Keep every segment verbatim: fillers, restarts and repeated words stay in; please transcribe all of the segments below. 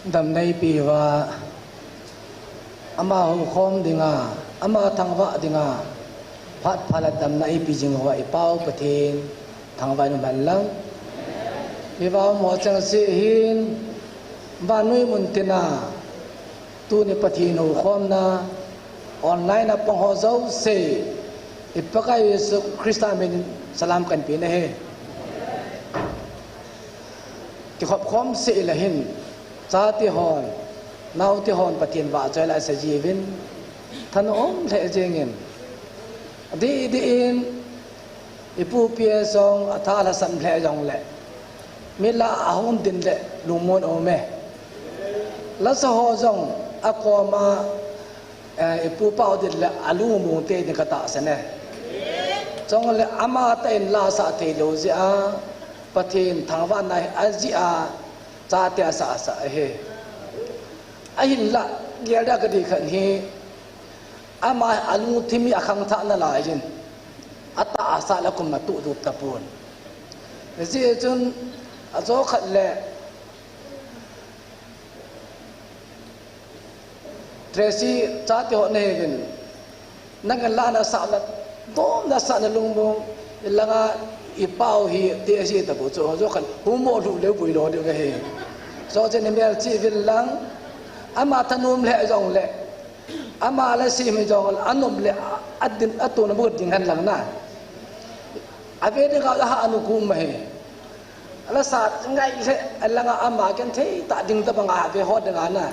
Damna eipe uva, ama houkhom dinga, ama thangvah dinga, phat pha le damna eipe jing uva i Pau Pathen thangvah in umhen lang. Hiva um ho chengse hin, vannoi mun tina, tuni Pathen houkhomna, online a pang ho jouse, i Pakai Jesu Christa min in salam kahin pe ahi. Kikhop khom seh le hin, chate hon, naote hon Pathen vahchoi la asei jiuvin, thanom lheh jengin. Adih dih in, i pupi jong atha lhasam lheh jongle, mi lah a hung din le lungmon aume. Lasa ho jong akoma, eh, i pupa u din le alungmong te ding katahsan e. Chule amatah in la asah thei lou jeh a, Pathen thangvahna hi ajeh a, chate asah asah ahi. Ahinlah, gel dia kadei khat hi, ama alungthim hi akhangthah nalaiyin, atahsa le akum atuh tup tapon. Hijeh chun, ajo khat le, Tracy, chate ho nahiuvin, nangin la nasah le, dom nasah nalungmong, ilanga i Pau hi, ti ahi tapon chu, ajo khat, humo lhu leu vui lou diu ahi. Chuche hi melchih uvin lang, ama thanom lheh jongle, ama la sim jongle, anom le, adin, atona bu ding hen lang na. Ave dinga ahah anu kum ahi. Lasa ngai lheh, alanga ama genthei tah ding tabang ave ho dinga na.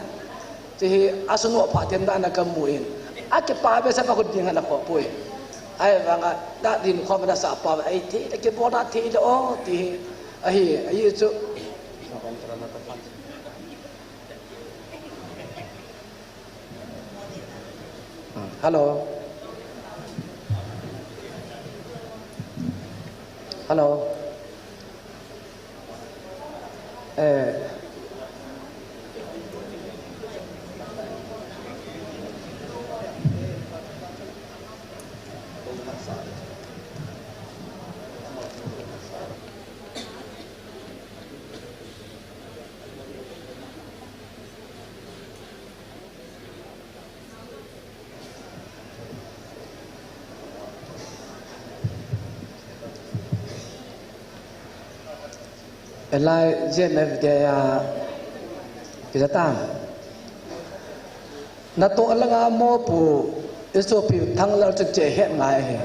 Hiche hi asuno phat then dan a kamun. Akipa behseh a khu ding ana khoh poi. Ahivanga, nadin khom nasah pa, eithei le kibolna thei le o, ti hi. Ahi, ahi chu. Hello. Hello. Eh. Elai J M F Day a kija tan. Natoh langa mopo, i sopi Thanglal chu che het ngai ahi.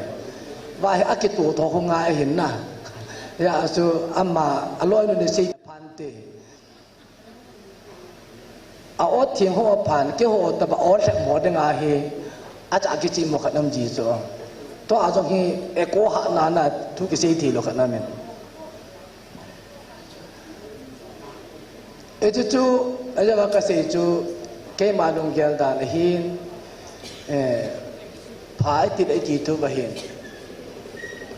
Va hi akitoh tho khu ngai ahin na. Hijeh chun ama aloinu ni sei phante. A-o theng ho aphan, keiho tobang o lhep mo dinga hi, acha kichimo khat aum ji chu. Tua jong hi, echo hahna na thu kisei thei lou khat aumin. Hichu chu, ajeh a kasei chu, keima lunggel dan ahin, eh, pha iti le iti thu ahin.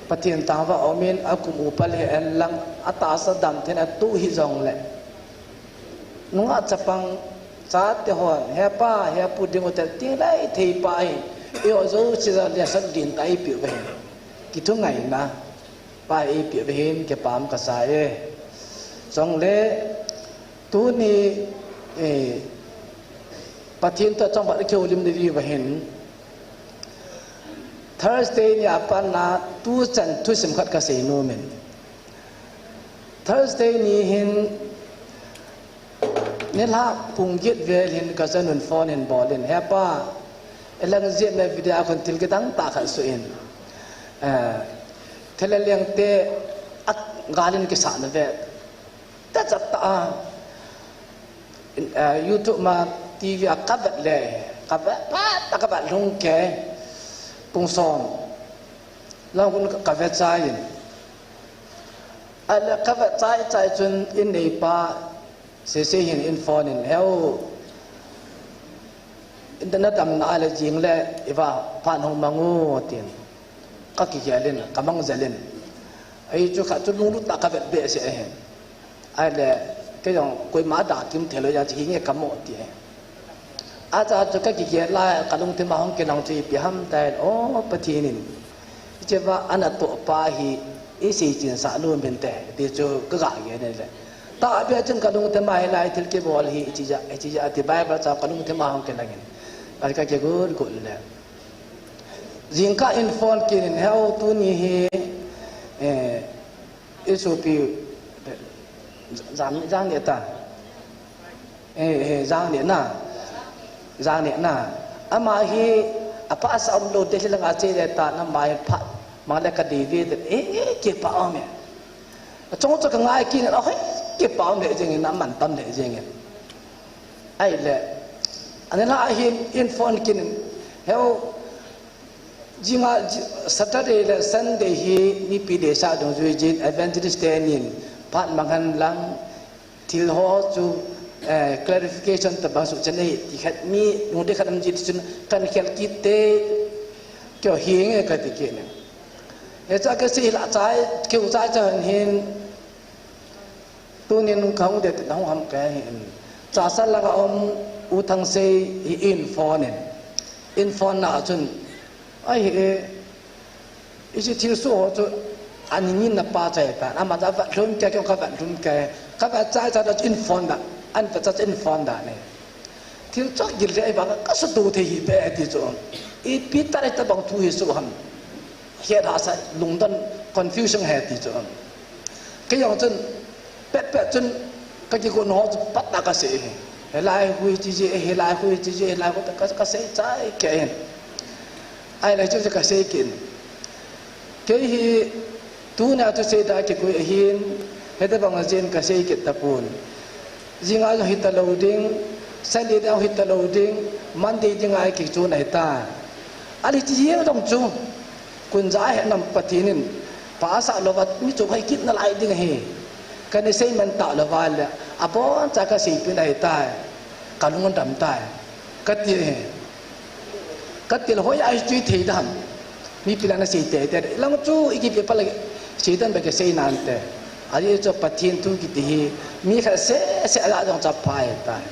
Pathen thangvah aumin, akum upa le hen lang, atahsa dam then atuh hijongle. Nungah chapang chate hon, hepa, hepu ding u tel ting lai thei pa hin, eiho jouse jong lesson gin tah eipeh uva hin. Kithungaina pa eipeh uva hin, kipah kasah e. Chule, tuni, eh, Pathen toh chomkhat kihoulim diu ahin. Thursday ni a pat na tuchan thusim khat kasei nomin. Thursday ni hin nilhah pung get vel hin kachanun phone hin bol in, hepa, ilang jep me video a kon thil kidang tah khat suh in. Eh, thil a leng te a gal in kisah na ve. Tachat tah a, eh, YouTube ma T V a kavet le, kavet, pat a kavet lhung kei, pung som. Lang kun kavet chai in. Ahile kavet chai chai chun in neipa, sese hin in phone in, "Heu, in na damna ahile jing le, iva phan hung mang u," tin. Kakigel in, kamang jel in. Ahi chu khat chu lunglut tah kavet behseh ahi. Ahile, kei jong koima da kim thei lou jeh a chu hinge kamo ti ahi. Acha chu kakigel lai, kalungthim a hung kilang chu ipi ham tile, o Pathen in, hiche va anatoh pa hi, isei chinsah nom inte, ti chu kaga gel in le. Tahbeh chun kalungthim a hilai thil kibol hi, hiche jeh, hiche jeh a ti Bible chang kalungthim a hung kinangin. Ka, ka kigot got le. Jingkah in phone kit in, "Heo, tuni hi, eh, i sopi, jang, jang le ta. Eh, eh, jang le na. Jang le na. Ama hi, apa sa um lo, Delhi langa che le ta, na mai pha, ma le ka David, eh, eh, kipa um e." Achung chu ka ngai kit in, ahoi, kipa um le jeng in, aman tam le jeng in. Ahile, ani la hin in phone kit in, "Heo, jinga, ji-, Saturday le Sunday hi mipi deisah dungjui jin evangelist tenin phat mang hen lang, thil ho chu, eh, clarification tabang suhchet nei, ti khat mi, nungte khat um ji ti chun kan khel kit te, keiho hi nge," ka ti kit in. Hiche a ka sei la chai, keu chai chai hin, tunin ka hung det na hung ham ka hin. Chahsal langa um U Thangsei hi in phone in. In phone na chun, "Ahi e, hiche thilsoh ho chu ani nin na pa chai ta. Ama cha va lhum ke, ka va lhum ke. Ka va chai cha da in phone da. An va cha in phone da ne. Thil chah gil le ai ba ka sa tu thei hi be," ti chu. "Ipi ta le tabang thu hi soh ham. Hiat ha sa lungdon confusion he," ti chu. Kei jong chun, pet pet chun, ka kigon ho chu pat na ka sei hi. "Hilai hui chi ji, hilai hui chi ji, hilai hui," ka, ka sei chai kei hin. Ahile chu ka sei kit in. Kei hi, tuna chu sei da kikoi ahin, hitabang a jin ka sei kit tapon. Jinga jong hita lou ding, Sunday jong hita lou ding, Monday dinga kichon ahi ta. Ahile hiche jeng jong chu, kun ja he nam Pathen in, pha asah louva, mi chu hoi kit nalai ding ahi. Kana sei man ta louva le, abon cha ka seipeh in ahi ta. Ka lung adang tai. Ka ti e. Ka ti le hoi a chu thei dam. Mipi langa sei teitei. Lang chu i kipe pa le sei dan ba ka sei nante. Ajeh chu Pathen thu kiti hi mi khat seh seh a jong chapa ahi tai.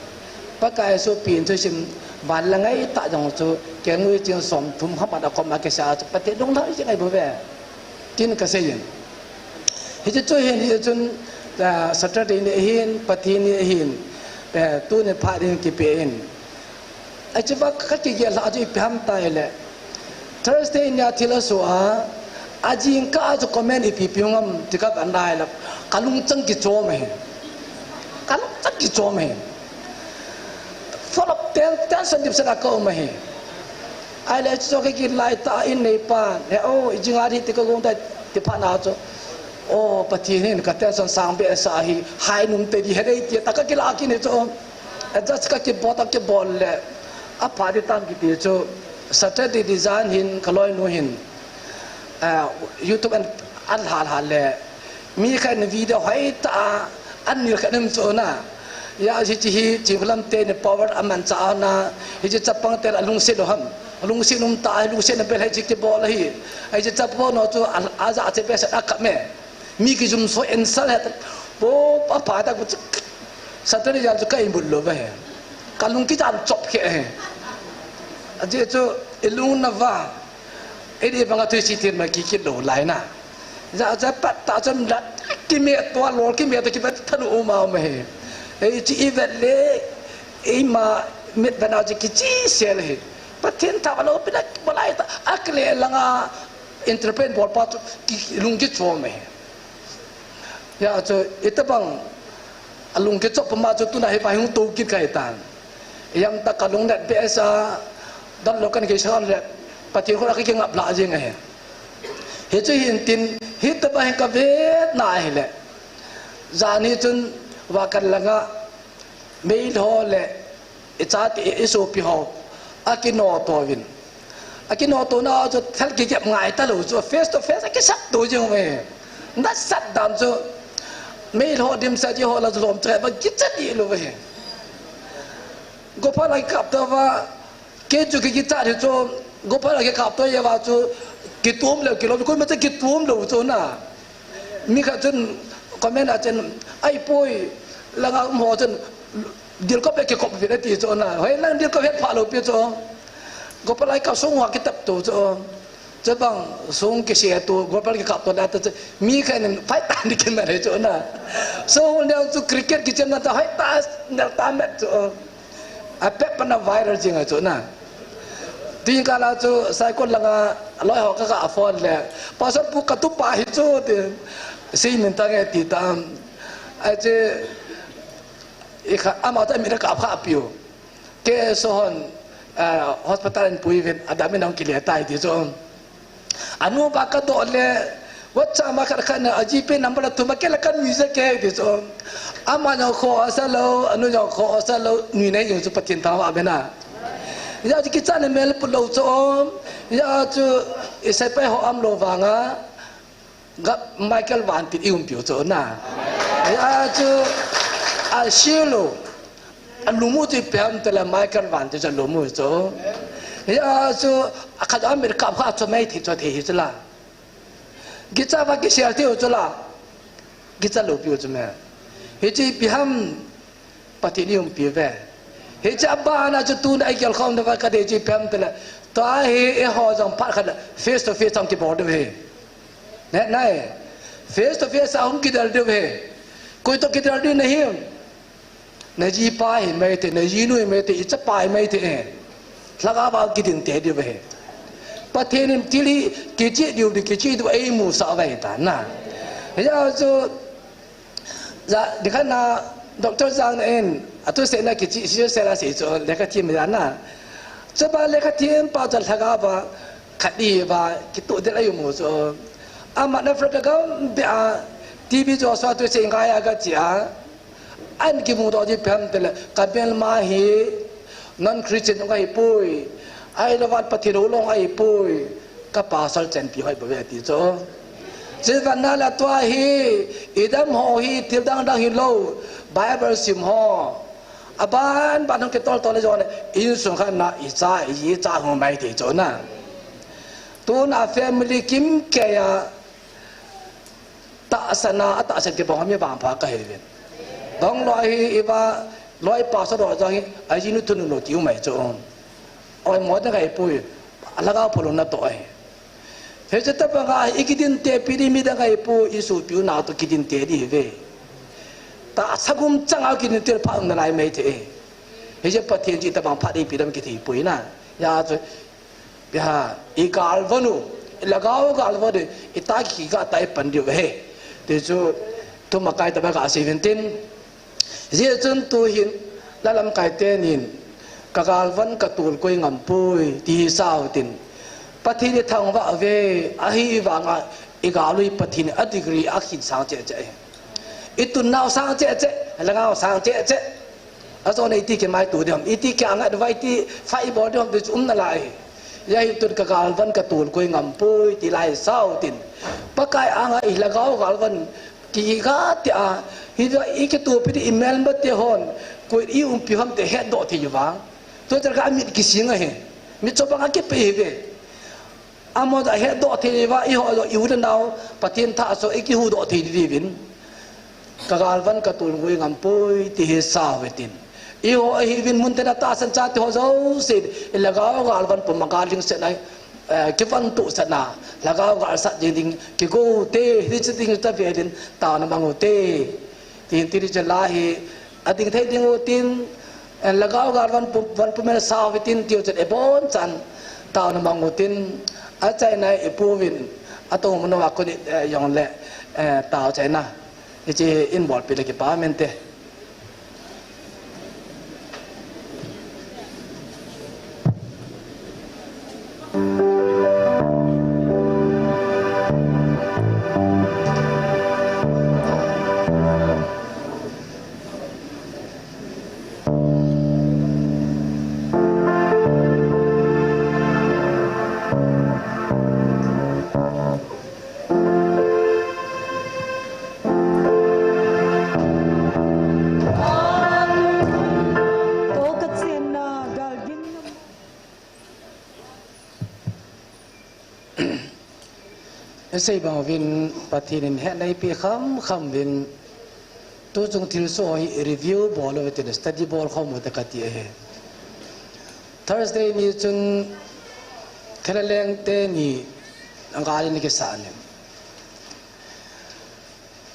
Pakai Jesu pen thusim van la ngai ta jong chu kelngoi ching som thum ham a kom a kisa chu Pathen lunglhai jing ahi bou ve. Tin ka sei in. Hiche chu hin, hiche chun, ah, Saturday ni hin, Pathen ni hin, eh, tuni phat in kipe in. Hiche va ka kigel lha chu ipi ham tile. Thursday nia thil asoh a, ajingkah a chu comment ipi ipi hung ham ti ka va nai le, ka lungchang kichom e. Ka lungchang kichom e. Follow up ten, tension dip sena ka um ahi. Ahile chu ka kit lai ta in neipan, "He o, i jinga hi ti ka gong tai," ti phat na chu, "O, Pathen hin ka tension sang behseh hi, hai num te di he dei," ti ta ka kila kit in chu. Adjust ka kibol ta kibol le, apha di tam kiti chu, Saturday di jan hin ka loinu hin, ah, YouTube an, an lha lha le, mi khat in video hoi ta a, an nil khat in chu na. Hia, hiche hi, Chingkhulam te ni power aman cha na, hiche chapang te alungset lou ham. Alungset um ta, alungset na bel hiche kibol ahi. Hiche chapang no chu, a, aja che behseh a kap me. Mi kijum so insult het. Po, pa, pa ta ku chu. Saturday jan chu ka imut lou ve. Ka lung kijan chop khe he. Ajeh chu, i lung na va. Eidi banga thusei thil ma kikit lou lai na. Ja, ja pat ta chun la kime to lol kime to kipat thanu uma um ahi. Ei chi i vet le, eima mit bana chi kichi sel ahi. Pathen tha lou pina bolai ta, akle langa interpret bol pa chu ki, lung kichom ahi. Hia chu, itabang, alung kichop ma chu tuna hi pa hung tou kit ka hi tan. Ijemtia ka lung let behseh a, dan lo kan kisa le, Pathen khut a ka kingap lha jing ahi. Hichu hin tin, hitabang hin ka vet na ahile. Jan hi chun, va kan langa, Meilhei ho le, i chate, i, i sopi ho, akinoto uvin. Akinoto na chu thal kijep ngai ta lou chu, face to face, akisap to jing uve. Nasat dan chu, Meilhei ho dimset ji ho la chu lom che, ba kichat ji lou ve. Gopal a kap ta va, Kei chu ki, kichat hi chu, Gopal a kikap to jeh uva chu, kitom lou, kilom, koima chu kitom lou chu na. Mi khat chun, comment a chun, "Ahipoi, langa um ho chun, dilkop le kikop pi le," ti chu na. Hoi lang dilkop het pha lou pi chu. Gopal a kap sung uva kitap to chu. Chubang song kise tu, goal ball kikap tu la tu, mi khat in fight tan di kin ma re chu na. So, hung deu chu cricket kichem na ta, fight ta, nel ta met chu. A pet pana viral jing a chu na. Tin kala chu, cycle langa, loi ho ka ka phone le. Pastor pu ka tu pa hi chu, ti. Si min ta nge ti ta. Ai che, i kha, ama ta mi ra ka pha piu. Ke so hon, eh, hospital in pui vin, adam in hong kile tai ti chu. Anu ba ka do le, WhatsApp ma khat khat na, a GPay number la tu ma ke la ka nui je ke ti chu. Ama jong kho asa lo, anu jong kho asa lo, nui nei jong chu Pathen thangvah bena. Ya chu kichat na mel pu lo chu. Ya chu i sepai ho am lo vanga. Ga Michael Vantin i umpiu chu na. Ya chu a silo. A lumu chu ipi ham tile Michael Vantin chu a lumu chu. Ya chu a khat a mir kap kha chu mai thi chu thi hi chu la. Gicha va kisel thi chu la. Gicha lo piu chu me. Hi chu ipi ham Pathen i umpi ve. Hiche a bana chu tuna i gelkhom na va ka dei chu ipi ham tile. Tua hi eiho jong phat khat face to face hung kibol diu hi. Ne, nai. Face to face a hung kidel diu hi. Koi to kidel diu na hi. Na jipa hi mai te, na jinu hi mai te, i chapa hi mai te. Lhagao va kidin te diu hi. Pathen in thil hi kichih diu di kichih diu eimusah vai ta na. Ya chu Ja, dikhat na Doctor Jang in, atu se na kichi, si se la si chu, lekha thiem ja na. Chuba lekha thiem pa chu lhagao va, khat di va, kitu del ayu mu chu. Ama na Africa gam beh a, TB Joshua tu se ngai a ga chi a. An kimu doh ji phem tele, ka bel ma hi, non Christian jong ahi poi. Ahilou van Pathen hou long ahi poi. Ka pasal chen pi hoi bou ve ti chu. Chuti vang na la tua hi, i dam ho hi, thil dang dang hilou, Bible sim ho. Aban ban hung kitol tol le jong, insung khat na, i cha, i cha hu mai ti chu na. Tuna family kimkei a, tahsan a, atahsan kibang a mi vangpha ka hi uvin. Dong loi hi, i va, loi pasal ho jong hi, a jinu thunu lo ti u mai chu. Oi mo dang ahi poi, a lhagao phalou na toh ahi. Hiche tabang a i kidin te pi di mi dang ahi poi, i sopi u nao toh kidin te di ve. Tahsa gum chang a kidin te pha um nalai mai thei. Hiche Pathen chu tabang pha di pi dam kithei poi na. Ya chu, ya, i galvan u, i lhagao galvan u, i ta ki ga ta i pan diu ve. Ti chu, thum a kai taba ka sei uvin tin. Hijeh chun tu hin, la lamkai tenin, ka galvan ka tol koi ngam poi, ti hi sao tin. Pathen i thangvah ve, ahivang a, i gal u hi Pathen a degree a khin sang cheh cheh. I tun nau sang cheh cheh, lhagao sang cheh cheh. Ajo nei ti ki mai tu dem, i ti ki anga vai ti fai bol dem, tu um nalai. Ya hi tun ka galvan ka tol koi ngam poi, ti lai sao tin. Pakai anga i lhagao galvan, Ki ga ti a, hi da i kitupi di i melma te hon, koi i umpi ham te hetdoh thei uva. Tua char ka mit kising ahi. Mit chobang a kipe hi ve. Amo da hetdoh thei uva, i ho lo i u le nao, Pathen tha so i kihuhdoh thei di uvin. Ka galvan ka tol koi ngam poi, ti hi sao ve tin. I ho ahi uvin mun te na tahsan chate ho jouse, i lhagao galvan pum a ka ling se nai. Eh, kivon toh sah na, lhagao gal sah ding ding, kigo u te, hiche ding ta ve din, taona mang u te. Tin, tin, hiche la hi, ading thei ding u tin, eh, lhagao gal von pu, von pumel sao u tin, tiu chun ibon chan, taona mang u tin, achaina i pu vin, atong mun uva koni, eh, jong le, eh, tao chaina. Hiche in bolpi le kipa mente. Isei bang uvin Pathen in hetna eipeh kham kham uvin, tuchung thilsoh hi review bol uve tin study bol khom u te kati ahi. Thursday ni chun Khelaleng teni Angal in kisa ni.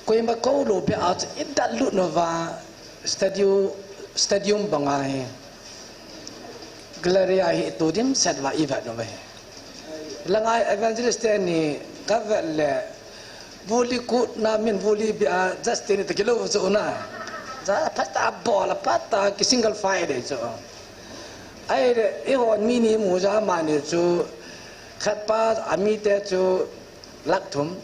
Koima kou lou beh a chu i dat lut nau va, stadium, stadium banga hi. Gallery a hi tu dimset va i vet nau va hi. Langa evangelist te ni ka vet le, vuli kut na min vuli beh a, just te ni ta kilou chu na. Ja phat a bol a phat a ki single file de chu. Ai le, i hon mi ni mu ja ma ni chu, khat pa a mi te chu lakh thum.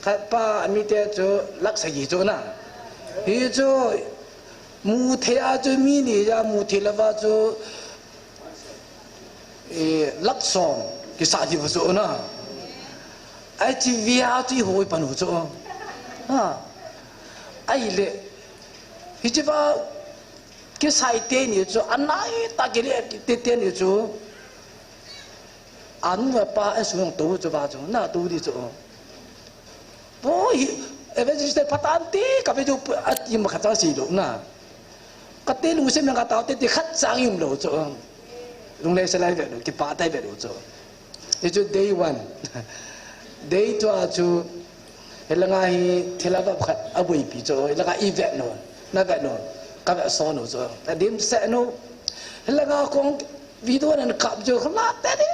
Khat pa a mi te chu lakh sagi chu na. Hi chu mu thei a chu mi ni ja mu thei lou va chu, eh, lakh som kisa di va chu na. Ai chi via chu i hoi pan u chu. Ha. Ai le. Hi chi va kisai te ni chu, anai ta ki le te te ni chu. Anu apa a sung to chu va chu, na tu di chu. Bo hi, evangelist patan ti, ka ve chu, ati ma khat chang si lo na. Ka te lu se me ka tao te ti khat chang im lo chu. Lung le se lai ve lo, ki pa tai ve lo chu. Hi chu day one. Day two a chu, he langa hi thilava khat a bui pi chu, he langa i ve no, na ve no, ka ve so no chu. A dim se no. He langa kong Video nan kap jo khala te ni.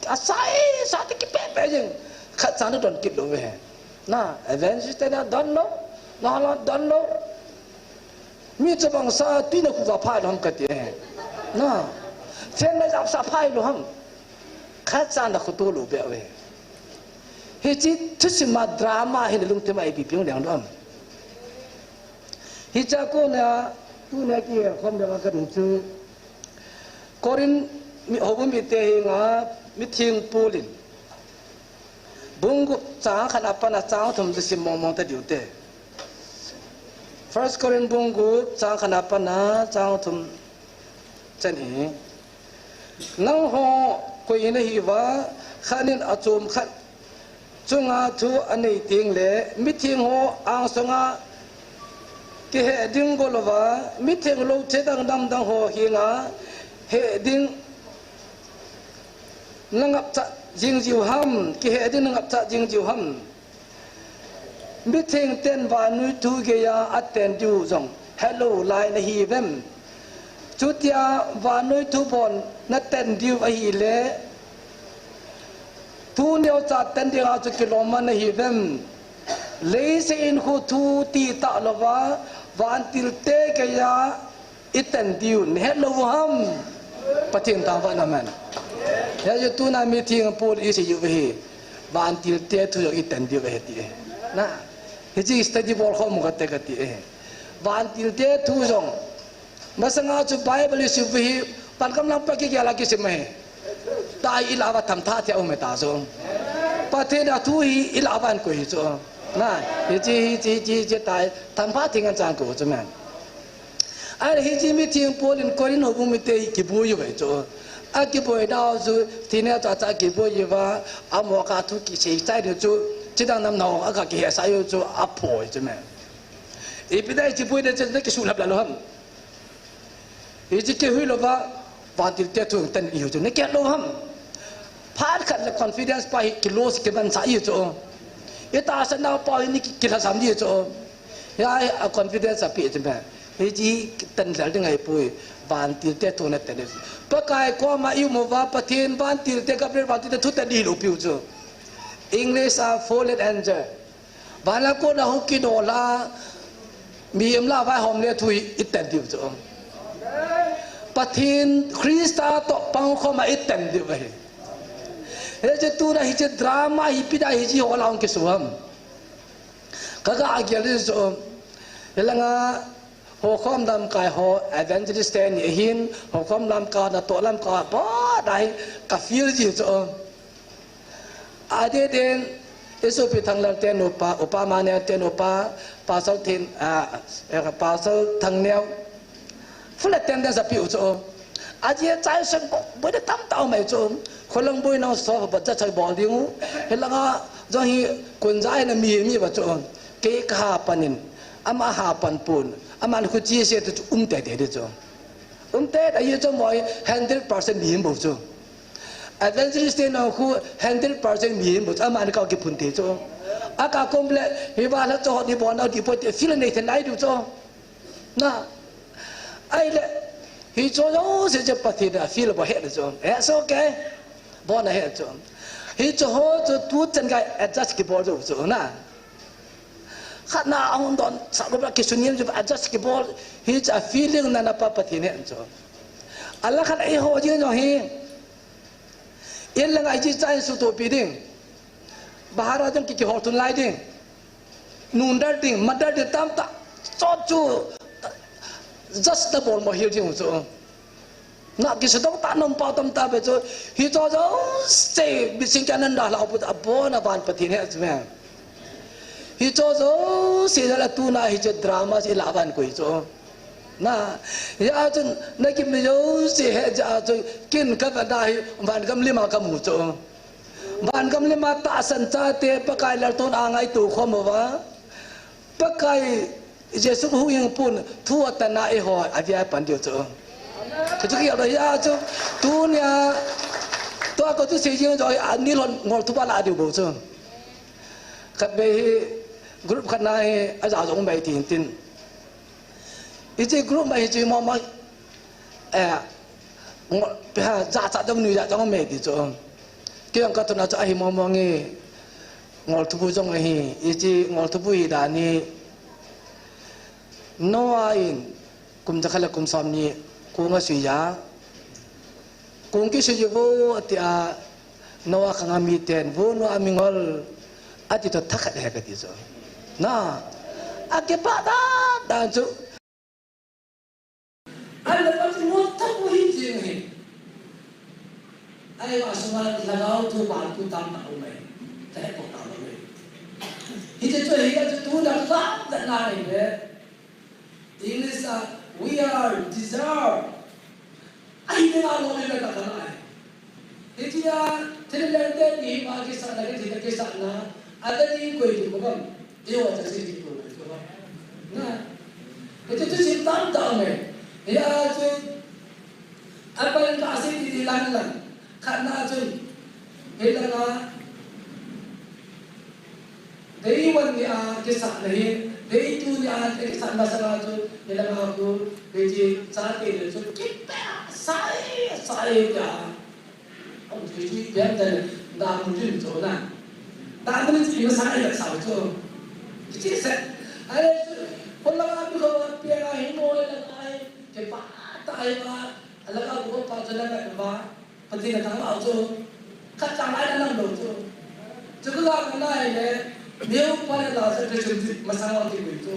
Asai, sa te ki pe pe jing. Khat sa na don kit lo ve. Na, evangelist te na don lo. Na la don lo. Mi chu bang sa tui na khu va pha lo ham ka ti. Na. Fen na jap sa pha lo ham. Khat sa na khu to lo be ve. Hi chi thusim a drama hi na lung te mai pi piong dang lo ham. Hi cha ko na, tu na ki khom dang ka ding chu. Korin mi, houbung mite henga mitheng Paul in bung gup chang khat a pat a chang thum chu sim mong mong ta diu te. First Korin bung gup chang khat a pat a chang thum chan hi. Nangho koi in ahi uva, khat in achom khat chunga thu anei teng le, mitheng ho angsunga kiheh ding bol uva, mitheng lou thedang dang dang ho henga heh ding na ngapcha jing jiu ham, kiheh ding na ngapcha jing jiu ham. Mitheng ten vannoi thu geiya aten diu jong helou lai nahi vem? Chutia vannoi thu bon naten diu ahile, thu neocha ten dinga chu kilom man nahi vem? Leiset in khu thu ti ta louva, vantil te geiya i ten diu, na het lou u ham? Pathen thangvah in amen. Hiche tuna mitheng Paul in asei u ahi, vantil te thu jong i ten diu ahi ti. Na, hiche study bol khom u kate kati e. Vantil te thu jong, masanga chu Bible i sim u hi, pan kam lam pa kigel a kisim ahi. Tua hi i lah uva thamtha thei a um e ta chu. Pathen a thu hi i lah uva ahin koi hi chu. Na, hiche, hiche, hiche, hiche tua hi thamtha thei ngen chan koi chu amen. Ahile hiche mitheng Paul in Korin houbung mite hi kiboi uve chu. Akiboi dau chu, thina cha cha kiboi uva, amaho kha thu kisei chai ding chu, chidang nam nao, aga kihehsa u chu, apho chu me. Ipi dai kiboi ding chu, na kisuhlap la lou ham. Hiche kihui louva, vantil te thu ten ihiu chu, na kihet lou ham. Phat khat le confidence pa hi kilose kiman sa ihi chu. I tahsan nau pa hi ni ki, kilhasam di chu. Hiya a confidence ape chu me. Hiche ten lhel ding ahipoi, vantil te thu na ten. Pakai koma i um uva, Pathen vantil te, Gabriel vantil te thu ten ihi lou piu chu. English a fallen angel. Van le kona hung kidol a, mihem lah a vaihom le thu hi i ten diu chu. Pathen Christa toh pangkhom a i ten diu ahi. Hiche tuna hiche drama hi ipi dai hiche ho lah a hung kisu ham. Ka ga gel ding chu. Hilanga hokhom lamkai ho evangelist te ni ahin, hokhom lamkai natoh lamkai ho, ba dai ka feel ji chu. Adeh deh in, i sopi Thanglal te nupa, upa Maneo te nupa, Pastor Thin, ah, eh, Pastor Thangneo. Full attendance apiu chu. Ajeh chai seng ko, boi de tamtah um ahi chu. Kholongboi nang so, ba ja chai bol ding u. Hilanga, jong hi, kunja ina mi, mi ba chu. Kei ka ha pan in. Ama ha pan pon. Aman khu chi se tu chu um tei tei di chu. Um tei tei ahi chu moi hundred percent mihem bou chu. Evangelist te nong khu hundred percent mi hin bu ama ni ka ki phun te chu. A ka kom le hi va la cho ni bon na di po te feel nei the lai du chu. Na. Ai le hi cho yo se je pa thi da feel bo he chu. It's okay. Bo na he chu. Hi cho ho chu tu chen ga adjust ki bo chu chu na. Khat na a hung don sa ko ba ki sunim chu adjust ki bol hi cha feeling na na pa Pathen he chu. A la khat a i ho jing jong hi. In lang a i chi cha in su to pi ding. Bahar a jong ki ki hol tun lai ding. Nun dar ding, ma dar ding tam ta. Chot chu just ta bol mo hil ding chu. Na ki sa dong ta nom pa tam ta be chu. Hi cho cho se bi sing ka nan da la pu a bo na ban Pathen he chu me. Hi cho cho se la tu na hi che drama se la ban koi chu. Na, ya chu na ki mi yo se he ja chu kin ka va da hi van gam lima ka mu chu. Van gam lima tahsan chate Pakai lal tun a ngai tu khom uva. Pakai Jesu huhhingpu in thu atan a eiho avia pan diu chu. Ka chu ki alo ya chu. Tunia tua ko chu sei jing jo a ni lhon ngol thupa la diu bou chu. Khat bei hi group khat na hi aja jong bei tin tin. Hiche group ma hiche mo ma, eh, ngo-, pe ha, ja cha dong nui ja dong me ti chu. Kei jong ka tuna chu ahi mo mo nge, ngol thupu jong ahi, hiche ngol thupu hi dan hi. Noah in kum jakhat le kum som ni kong asui a. Kong kisui vo ati a, Noah khang a miten, vo Noah mingol, ati to thakhat he kati chu. Na, akipa dan dan chu. Ai la pa chu ngol tah mo hi jing hi. Ai va suma lagao tu ban tu tam ta mai. Ta he ko ta mai. Hi te chu hi ka chu tu la la la na ni le. English a, we are deserve. Ahi te na lo le ka ta na ai. Hitia thil leng te ni ma kisahna, ka thil kisahna, a ta ni koi ti ko bang. Ti wa ta si ti ko ko bang. Na. Hitia tu si tam tam me. Ya tu. A pa ka si ti ti lang lang. Khat na tu. Hi lang a. Day one ni a kisahna hi, day two ni a kisahna sanga chu, ni langa khu, day three, chate le chu, kipe, sai, sai ya. Ang chu chu, pian dan, da mu chu chu na. Da mu chu, ma sai da sa chu. Chi se. Ai chu, ko la ka ko pian a hi mo le na ai, ke pa, ta ai ma, la ka ko pa chu la ka ba. Pathen a thangvah chu, khat chang lai na nam lou chu. Chu ka ga ka lai le, neo pa le la sa ka chu masang wa ti kui chu.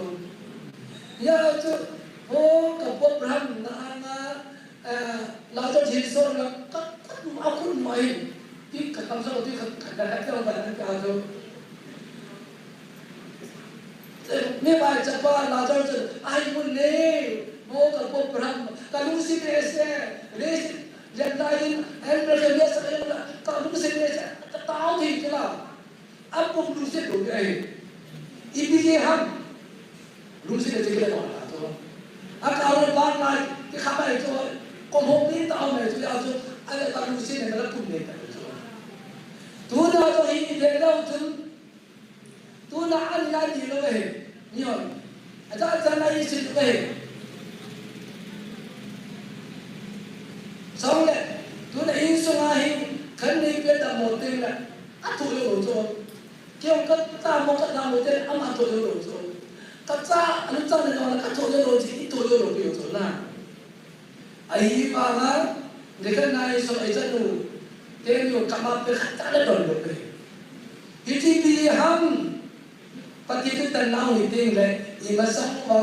Ya chu, ho ka po Abraham na anga, eh, la chu jin so la ka, ka, a kun mai. Ti ka kam so ti ka, ka, ka, ka, ka, ka, ka, chu. Mi bai chapa Lazar chu, ai mun le, mo ka po Abraham, ka lungsi be se, le si, jan lai in, en na le sa ka, ka lungsi be se, ka tao thi kila. Ab ko lungsi do gaya hai. Ibi ye ham. Lungsi be kila ko na to. A ka ro ba lai, ki kha bai to, ko mo ni tao mai to ya to, a le ka lungsi ne ka pun ne ta to. Tu na to hi be lau tu. Tuna an la ti lo he, ni hon. A cha cha na i sin lo he. Song le, tuna insung a hi, kan nei pe ta mo te la, a thu lo lo cho. Kei ka ta mo ka ta mo te, a ma thu lo lo cho. Ka cha, a lu cha le no, ka thu lo lo chi, i thu lo lo pi cho na. Ahi vanga, recognize so ejanu, tenu kama pe khat le don lo pe. Hiche pi ham, Pathen chu tan nau hi ting le, i masang pa,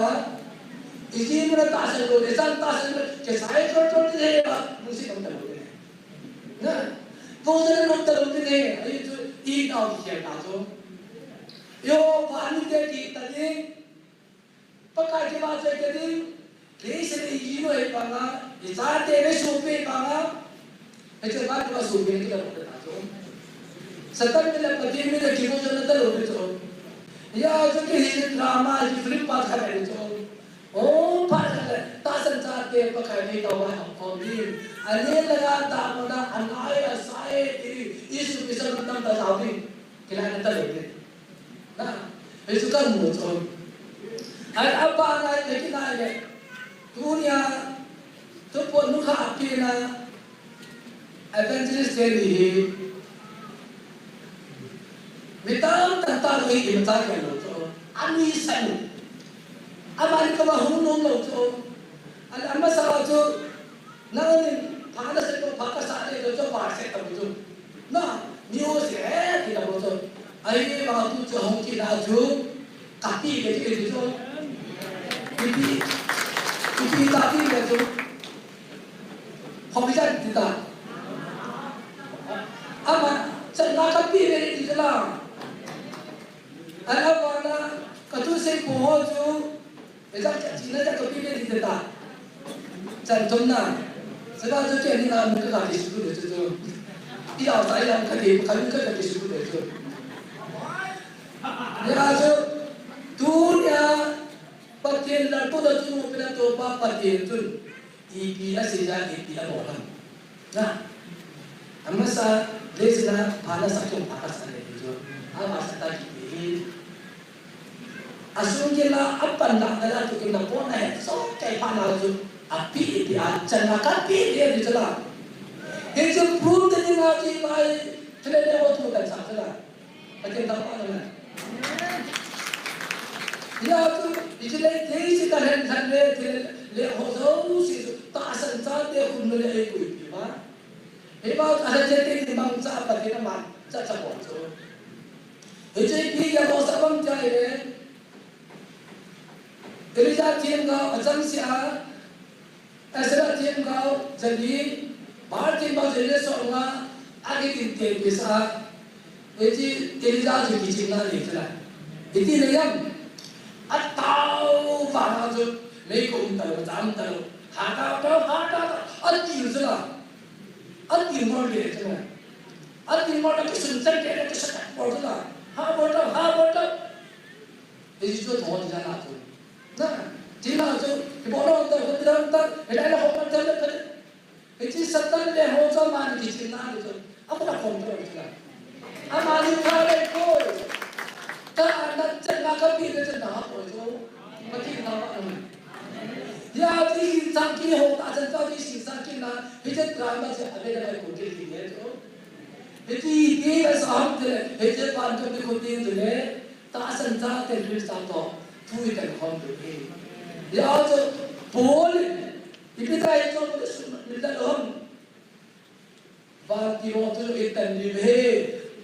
i ji mu na ta san lo, le san ta san lo, ke sai chol chol le ba, mu si kam ta lo le. Na, to le no ta lo le, ai chu, i nau ki ta chu. Yo, pa ni te ki ta ni, Pakai kivahchoi ta ding, leiset a i ji lou hi banga, i chate vei sopi banga, hiche ban kivah sopi na kila bol ta chu. Satan min le Pathen min le kimu jona ta lou chu. Ya chu ki hi drama, hi film pa kha le chu. O pa kha le, tahsan chate Pakai nei tao vai hong kom ding. A le la ga ta mo na, a nai a sai ti, Jesu Christa lungdam ta tao ding. Kilai na ta le ding. Na, Jesu ka mu cho. Ai apa nai le ki nai le. Tunia, tu po nu kha api na. Evangelist te ni hi. Mi tam tam ta lo hi imacha kei lou chu. Ani sa nu. Amani kava hung nom lou chu. Ani amasa chu. Nangin pha nasa lou, pha kasa lou chu, pha se ta chu. Na, mi o se, eh, ti ta chu. Ahivang tu chu hung kit na chu. Kapi ke ti chu. Ipi. Ipi kapi ke chu. Khopi jan ti ta. Ama, chan la kapi ve ti la. Ana vana, katu se ko ho chu, ejang cha china cha kapi ve ti ta. Chan thum na. Sa ba chu che ni na mu ka ka ti su de chu chu. I ya sa i ya ka ti, ka ka ti su de chu. Ya chu, tunia, Pathen la tu la chu, pi la tu pa Pathen chu. Ipi asei ja, ipi abol ham. Na. Amasa, leisna, pha nasa tum pha kasa le chu. Amasa ta kipe hi. Asung kila, apan la, na la tu kila, pon na he, so, kei pha na chu. Api, ipi, a, chan na kapi, ipi, ipi, chala. He chu prove te ni na chi mai, chule le ho tu kan sa, chala. Pathen thangvah in. Hijeh chun, hiche le thei se ta hen than le, thei le ho jouse chu, tahsan chate khun le ei puipi uva. Hiva a le thei te mangcha Pathen aman cha cha bol chu. Hiche ipi a lo sa bang chai le. Elijah themgao achang se a, Asherah themgao jali, Baal themgao jali le som nga, akitin te pisa, eti Elijah chu kichimna nei chu la. Iti le yam, atao vang a chu, mei ko um ta lou, cham ta lou, ha ta ta, ha ta ta, ati chu la. Ati mo le chu la. Ati mo le kisun chan ke le kisun ta mo chu la. Ha mo ta, ha mo ta. Hichu thon jana chu. Na, tina chu, kibol lou ta, kibol lou ta, hilai la ho ta, ta, ta. Hichu Satan le ho chu amani kichimna ni chu. Amuna control chu la. Amani pha le ko. Ta na chen na kapi le chen na ko chu. Pathen thangvah in. Ya ti sang ki ho ta chen ta ti sang ki na. Hichu drama chu a le le ko ki ki ne chu. Hichu ti la sa ham te. Hichu pan ka bi ko ti le. Tahsan chate Christa toh thu i tel khom diu ahi. Hijeh chun Paul in, ipi ti hichu Paul in sumil lou ham. Vantil ho chu i tel diu ahi.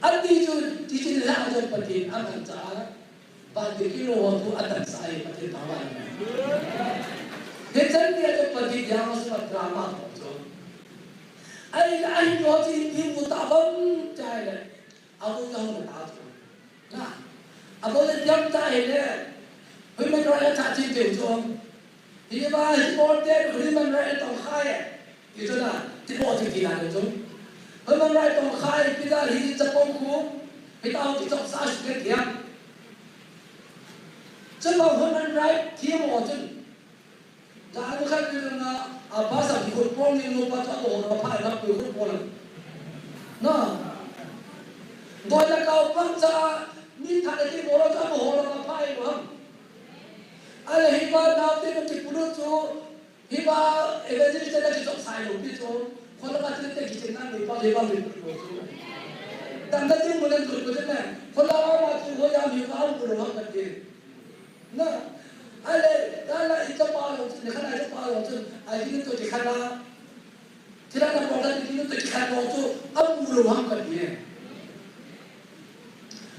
Ati chu, ti chu la chu Pathen amanchah a. Vantil kilou ho chu atansah ahi Pathen thangvah in. Hichan tia chu Pathen jang a sum a drama ho chu. Ahile ahi ho chu ipi mu ta bang chai le. Abu jang ta chu. Na, abol le piang ta hile, human right a tha chin teu chu. Hiva hi bol te human right tong khai e. Ti chu na, ti bol ti ti na chu. Human right tong khai, pi da hi chapang khu, pi da ki chok sa su ke kiam. Chu ba human right ti mo chu. Jan khat ni na, a pasal ki khut pon ni nu pa ta ko na pha na pu khut pon. Na. Doi la kau pang cha, ni tha le ki mo ta ko na pha i ham. Ale hiva na te ki pulu chu, hiva evangelist na ki chok sai lo pi chu. Ko la ka te ki chen na ni pa le ba ni pu chu. Dan da ti mo le chu ko te na. Ko la ma chu ho ya mi ba mo lo ha ka te. Na, ale, dala i chapa jong chun, nikhat a i chapa jong chun, a jing to kikhat a. Thila na pawlkhat i jing to kikhat jong chu, a mu lo ham ka ti e.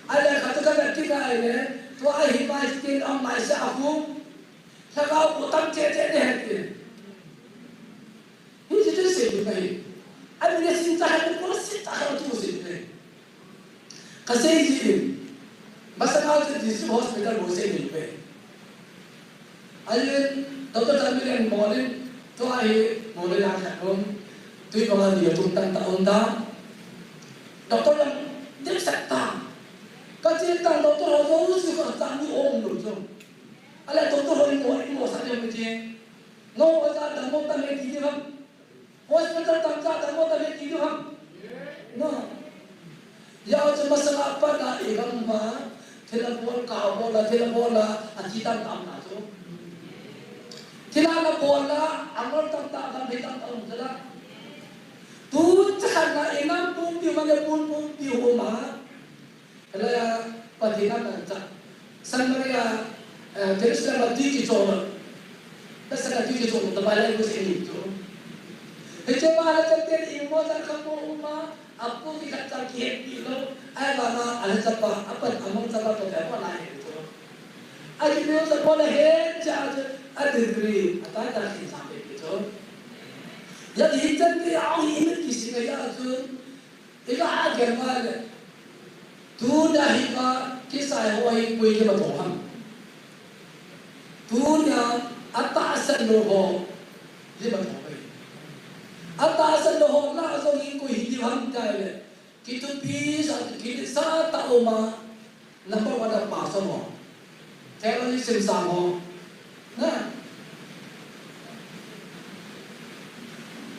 Ale, khat ka na ti ka ile, tua hi mai skin am mai sa a hu. Sa ka pu tam che che ne he ti. Hiche chu sei ding ahi. Ani le sin ta ha ko sin ta ha tu sei ding ahi. Ka sei ji in. Masanga chu district hospital bou sei ding ahi. Ahin Doctor Chanmilin Molin, tua hi Molin a khat um. Tui banga ni tum tan ta um ta. Doctor lam dip sak ta. Ka chi ta doctor ho jo si ko ta ni om lo jo. Ale doctor ho ni mo mo sa ni mo ji. Ngou a cha dammo tam e ti diu ham. Hospital tam cha dammo tam e ti diu ham. No. Hijeh chun masanga pat a i gam uva, thil abol, kah abol a, thil abol a, athi tamtah um na chu. Thil ana bol a, angol tamtah, gam thei tamtah um chu la. Tucha khat na i gam pumpi, Manipur pumpi um a. Hilai a, Pathen a manchah. Samaria, eh, Jerusalem a twi kichol. Nasatah a twi kichol, tabang lai ko se ni chu. Hiche pa la chan ten i mo chan kha mo um a, apu kikhat cha kihetpi lou. Ahivang a, ala chapa, apan amang chapa to te mo lai chu. Aji mo chapa la he cha chu, a degree, atah tah khin sa pe chu. Hijeh chun hichan te a hi imit kisih a chu. Iga gel uva le, tunia hi va kisai ho hi koi kiba tho ham. Tunia atahsan lou ho, kiba tho bai. Atahsan lou ho la jong hi koi hi ham tia le. Kithupi sa, kisa tah um a, number one a pastor ho. Theology simsang ho. Na.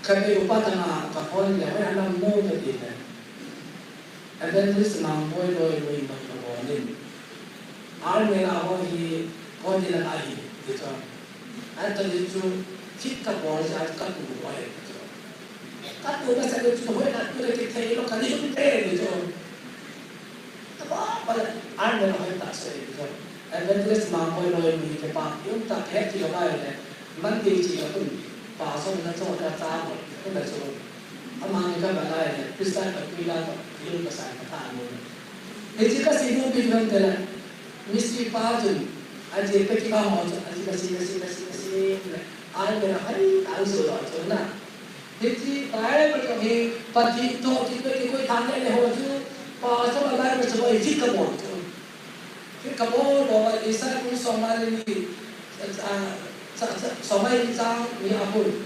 Khatvei upa tah a ka phone le, hoi anam mo ka ti le. Evangelist Mangboi loi loi mo ka phone in. Army la ho hi, ko ti la ka hi, ti chu. An ta ti chu, fit ka bol ja ka tu loi, ti chu. Ka tu ka sa chu hoi na tu le ki thei lo ka ni te, ti chu. Taba, bala, an le hoi ta se, so, Evangelist Mangboi loi mi ke pa, yung ta ke ti lo bai le, man ti chi lo kun, pa so na so ka ta mo, kun da so. Ama ni ka ba lai le, Christian ka kui la ko, yung ka sa ka ta mo. He chi ka si mo bi kan te le, Mister Pa chun, a je pe ki ka mo chun, a ji ka si, ka si, ka si, ka si, le, an le hoi ta so lo chun na. Hiche Bible jong hi Pathen toh kipe kikoi tha le le ho chu, pastor a Bible chu hi fit kabol chu. Fit kabol bol a Isaiah bung somnga le ni, ah, sa, sa, somnga le ni chang ni a bung.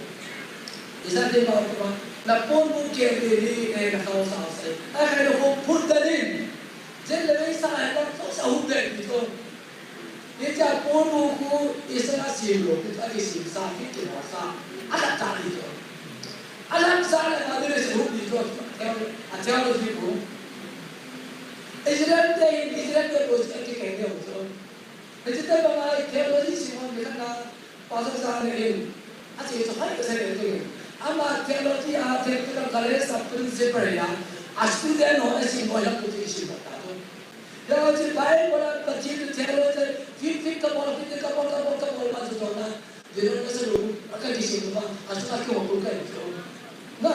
Isaiah bung ma bung ma, na ponbuh keh le ni, eh, na khao sa sa. Ai khai lo ko phut da din. Jen le sa ai ta sa hu de ni to. Hiche a ponbuh khu Isaiah a sim lou, a kisim sa, kit kibol sa, a khat cha hi chu. A khat cha le ma dile se hu hi chu, a theology khu. Israel te, Israel te ko se ki kai de chu. Hiche te ba ngai theology sim mo ni khat na, pastor sa ne in. A che chu hai ka se le chu. Ama theology a, theological college a principal ya, a student ho a sim mo ya ko ti sim ta chu. Hijeh chun Bible a Pathen thu theology, fit, fit kabol, fit kabol, kabol, kabol, ma chu jong na. Denomination sa lu, a ka kisim uva, a chu a kihou tu ka chu. Na.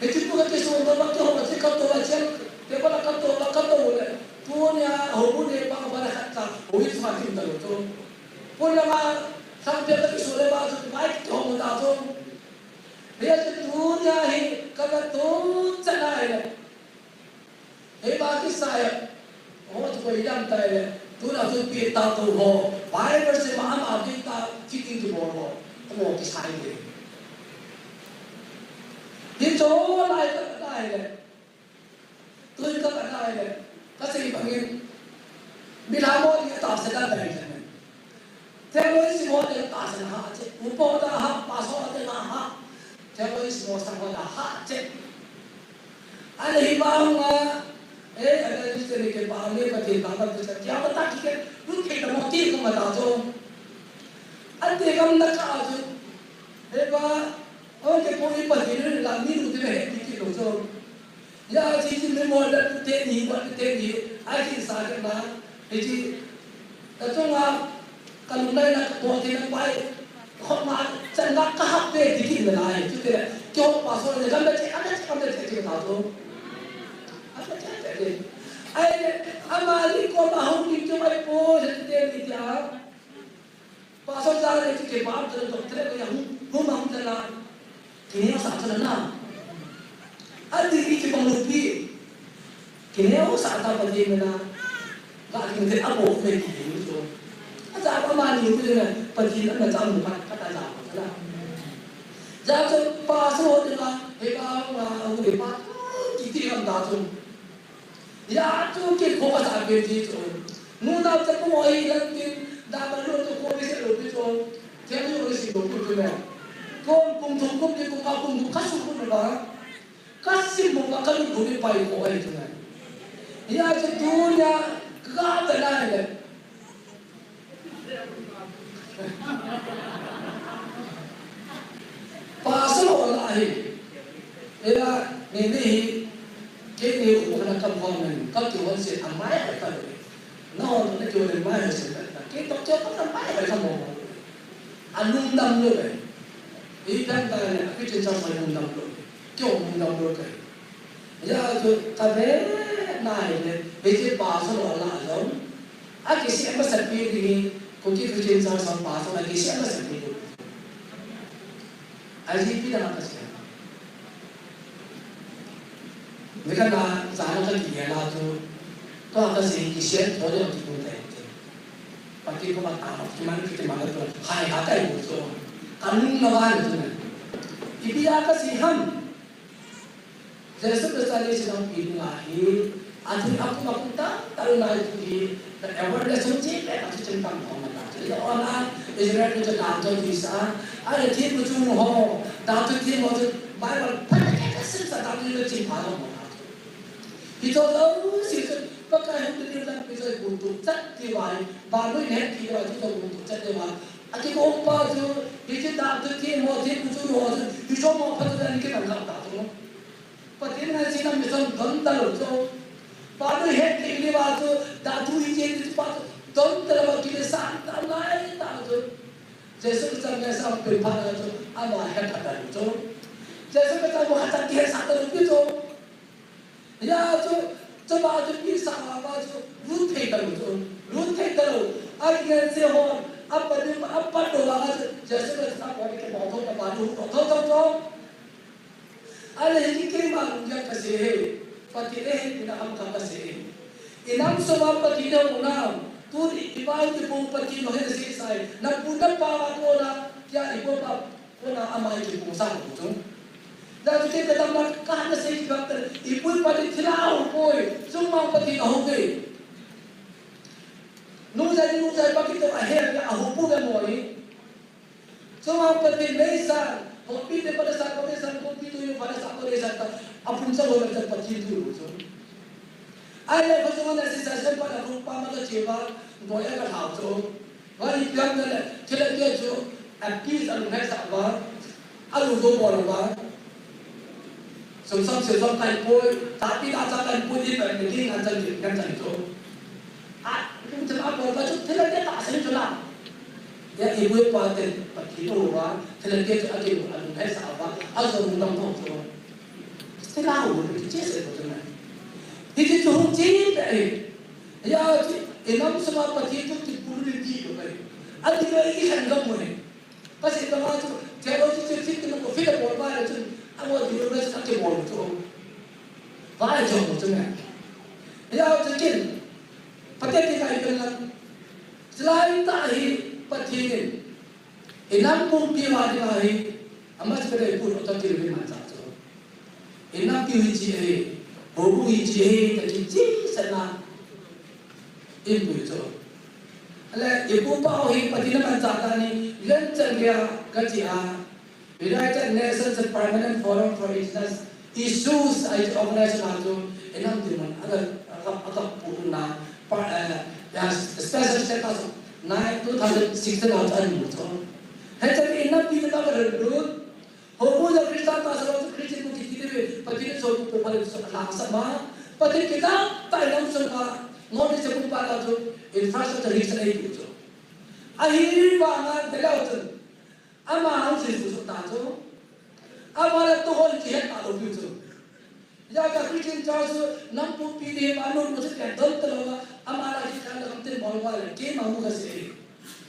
Hiche tu ka kisim uva, kihou a chu ka to a chen, table a ka to, ka to le. Tunia, houbung ne pa, pa le khat ta, houin sung a kim ta lou chu. Pun lama, sang pia ka kisim le ma chu, mai kihou ta chu. Hijeh chun tunia hi, ka ka tu chan a le. Hiba kisai, ho chu koi dam tai le, tuna chu pi ta tu ho, Bible sim a ama pi ta fitting kibol ho, amo kisai le. Hichu lai ka lai le, tui ka lai le, ka sei bangin, mi la mo ni ta se da tai le. Theology sim ho te tahsan a ha che. Upa ho te ha, pastor ho te ha. Theology sim ho sang ho te ha che. Ahile hi vang a, eh, evangelist te ni ke pa le pa te pa pa te sa. Kya bata ki ke, lut ke ta mo ti ko ma ta jo. Ante kam na ka jo. He ba, o ke po ni pa ti le la ni lu te he ti ti lo jo. Ya, hiche, hiche memory la teni, wa teni, a hiche sa ke ma, hiche, ka chunga, ka lungnai na, ka bol thei na pai, khop ma, chan na ka hap pe, ti ki na lai, chu te, keiho pastor le, kam da che, kam da che, kam da che, ti ta chu. Kam da che, che, che. Ai, ama li ko ma hung ni chu mai po, je te ni ja. Pastor ja le chu ke ba, chu to, tre ko ya hung, hung ma hung te la. Kineo sa chu na. A ti ki ki bang lu pi. Kineo sa ta pa ti me na. Ka ki te a bo me ki ni chu. A ja pa ma ni ku na pa ti na ja mu pa ka ta ja pa na. Ja chu pa so de la he ba ma hu de pa ki ti ram da chu. Ya chu ki ko ka sa pe ti chu. Nu na ta ko hi lan tin da ma lo to ko bi se lo pi chu. Te lo ri si lo pi. Kum, kum thum, kum li, kum nga, kum thum, ka sukhu ba. Ka sim mo ba, ka lu ni pai ko ai tu na. Ya tu tu ya, ka ta na le. Pastor ho la hi. Ela, ni ni hi, kei ni u na kam ho men, ka ki hon se amai ai ka le. Na hon na ki hon mai ai se ka. Kei to kei to amai ai ka mo. Anung dam lo le. Ipi ham ta le, a Christian church mai nung dam lo. Kei nung dam lo ka. Ya tu ka ve na hi le, hiche pastor ho la lo. A kisih a masa pi ding hi, Kuki Christian Church a pastor a kisih a masa pi ding. A ji pi da ka sia. Ni ka na, sa na ka ki ya la tu, to a ka si kisih tho de ki ku tai te. Pati ko ma ta, ki man ki ma la tu, hai ha kai ku so. Ka nung na wa tu na. Ipi a ka si ham. Jesu Christa ni sinam pi nga hi, athi akum akum ta, ta na hi, the awareness hung chi, pe ka chi chim tam hong na ta. Chi ona, Israel ni ta to di sa, a le thi ku chu ho, ta tu thi mo chu, Bible, pa ke ka sim sa ta tu le chi pa lo mo ta. Hi to lo, si chu, pa ka hu ni la pi so ku tu, chat ti wa, pa no ne ti wa, tu to ku tu, chat ti wa. A ki ko pa chu, hi chi ta tu thi mo, thi ku chu ho chu, hi so mo pa tu ni ke ban ka ta tu. Pathen in aseina mission don talou chu. Pa tu het ding ni va chu, datu hi chen ni pa tu don talou va kile san ta lai ta chu. Jesu Christa me sa pe pa na chu, ama het ta talou chu. Jesu Christa mo hat ta ke sa talou pi chu. Ya chu, chu ba chu pi sa ma ba chu, lut thei talou chu. Lut thei talou. A ke se ho, a pa ni a pa do va chu, Jesu Christa mo ke mo tho ta ba tu, tho tho tho. Ale hi keima lunggel kasei e, Pathen in ahin pina ham kha kasei e. Inam sunga Pathen in ahung nam, tuni ipa ipu Pathen in ahin sei sai, napu napa a kona, tia ipu pa kona ama hi kipung sang chu. Da chu te kadam na ka na sei ki bak te, ipu ipa te thilha ahung poi, chungmang Pathen ahung e. Nungzai nungzai pa kito ahe, ahupu ve mo hi. Chuma Pathen leisan, Hongpi te Pathen sa, Pathen sa, Hongpi tu yu Pathen sa, Pathen sa ta, apun sa lo ta Pathen tu lo so. Ai le ko chuma na si sa sa pa na ko pa ma ka che ba, ko ya ka thao so. Wa i piang na le, che le ke chu, a peace a lo na sa ba, a lo do bo lo ba. Sum sam se sam kai poi, tapi ta sa kai poi di pa ni ding an chan di, an chan to. A, kum chan a poi pa chu thila ke ta sen chu la. Ya i poi pa te, pa ki to wa, thila ke chu a ke a lu hai sa wa, a so mu dam to chu. Thila hu ni che se ko chu na. Hi chi chu hu chi pe e. Ya chi, e nam sa ma pa ki chu ti pu ni di ko kai. A ti lo i khan ga mo ne. Kasi kama chu, theology chu fit na ko fit a bol ba le chun, a mo theology a ke bol chu. Vai chu mo chu ne. Ya chu kin, Pathen ti kai kan lan. Chulai ta hi Pathen in. Inam pumpi va ding ahi, ama chu ka dei pu lo ta ti lo ma cha chu. Inam pi hi chi ahi, hobu hi chi ahi, ta chi chi sa na. In pu chu. Ale, ipu pa hi Pathen in aman cha ta ni, len chan ria ka chi a. United Nations Permanent Forum for Indigenous Issues a organization a chu, inam ti man, aga, aga, aga pu na, pa, eh, ya, special status, nine, two thousand sixteen a chu ani mu chu. He chu inam pi na ka ru, Hobu jong Christa tahsa jong chu Christian bu kiti le, Pathen in sopu pu phale chu alang sa ma. Pathen kitam tah in aum sung a, ngol ni sepu pa ta chu infrastructure hi sa ei pu chu. Ahi vang a, dela chun. Ama hung sui su ta chu. Ama le tu hon chi het ta lo pu chu. Ya ka Christian church chu, nam pumpi ni, ma nu mu chu pian don ta lo ma, ama la hi kan la kam tin bol wa le, keima mu ka sei.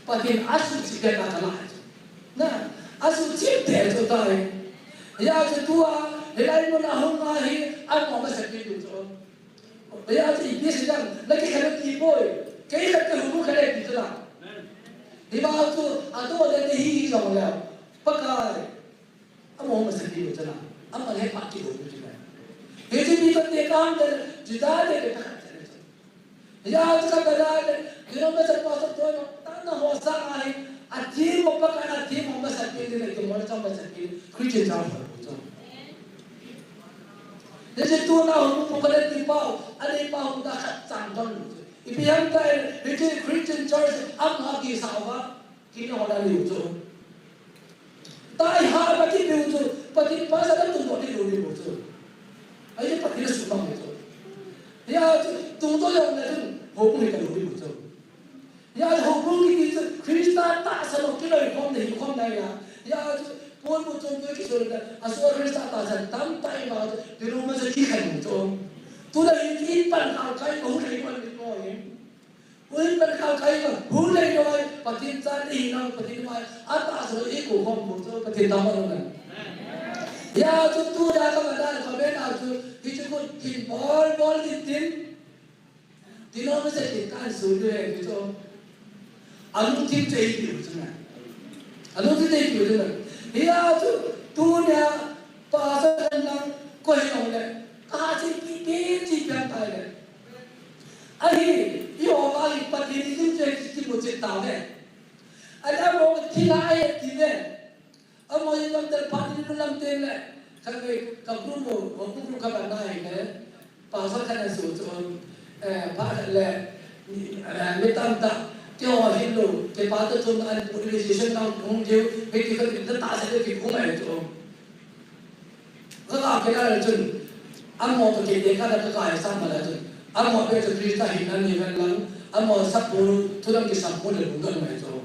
Pathen a su chi pian ta la. Na, a su chi te chu ta e. Ya chu tua, hilai mun a hung a hi, a mo ma sa pi lu chu. Ya chu ipi sei jang, na ki khan ti poi, kei khan ke hu khan ti chu la. Hi ba chu, a to le te hi hi jong le. Pakai. Amo masa pi lo chana. Ama le pa ki lo chana. He ji pi to te kam de, Juda de ke ta chana. Ya to ka bala de, kino masa pa to to, ta na ho sa ai, a ti mo pa ka na ti mo masa pi de, Christian church ho chu. Hiche tuna hung pu kale ti pau, ani pau da khat chang don chu. Ipi ham tai, hiche Christian church am ha ki sa wa, ki ni ho da ni chu. Tai ha pa ti ni chu, pa ti pa sa da tu ko ni ni chu. Ai pa ti su ma chu. Ya chu, tu to ya na chu, ho ni ka ni chu. Ya, houbung kiti chu Christa tahsa lou kiloi khom nei khom nai ya. Ya chu Paul bu chung tu kisol ta. Asu Christa tahsa tamtah ima chu, tiru ma chu kikhen chu. Tuna hi in pan khao kai ko hu lei ko ni ko hi. In pan khao kai ko hu lei ko ai, Pathen cha ni hi nang Pathen mai. Atahsa lou i ko khom bu chu Pathen ta ma na. Ya chu tu ya ka ma da ka be na chu, hi chu ko tin bol bol tin tin. Ti lou masa ti kan su le ti chu. Alungthim te ti chu na. Alungthim te ti chu na. Hia chu tunia pastor nang ko hi ong le. Ka chi pi pi chi pian tai le. Ahi, i o ka i Pathen i chu che ti mu chi ta ve. Ala mo ti la ai ti ve. Amaho in lam tel phat in lam tel le. Kha ve ka group mo, ka group ka ba nai le. Pastor khat na su chu, eh, phat le, eh, mi tamtah, keiho hin lou, kei pastor chun an organization nang hung diu, mi ti khat in ta se le ki hung ai chu. Ka ka ke la chun, amaho to ke de ka da ka ka sa ma la chun. Amaho pe chu Christa hin an ni ven lang, amaho sa pu, thu dang ki sa pu le bu don mai chu.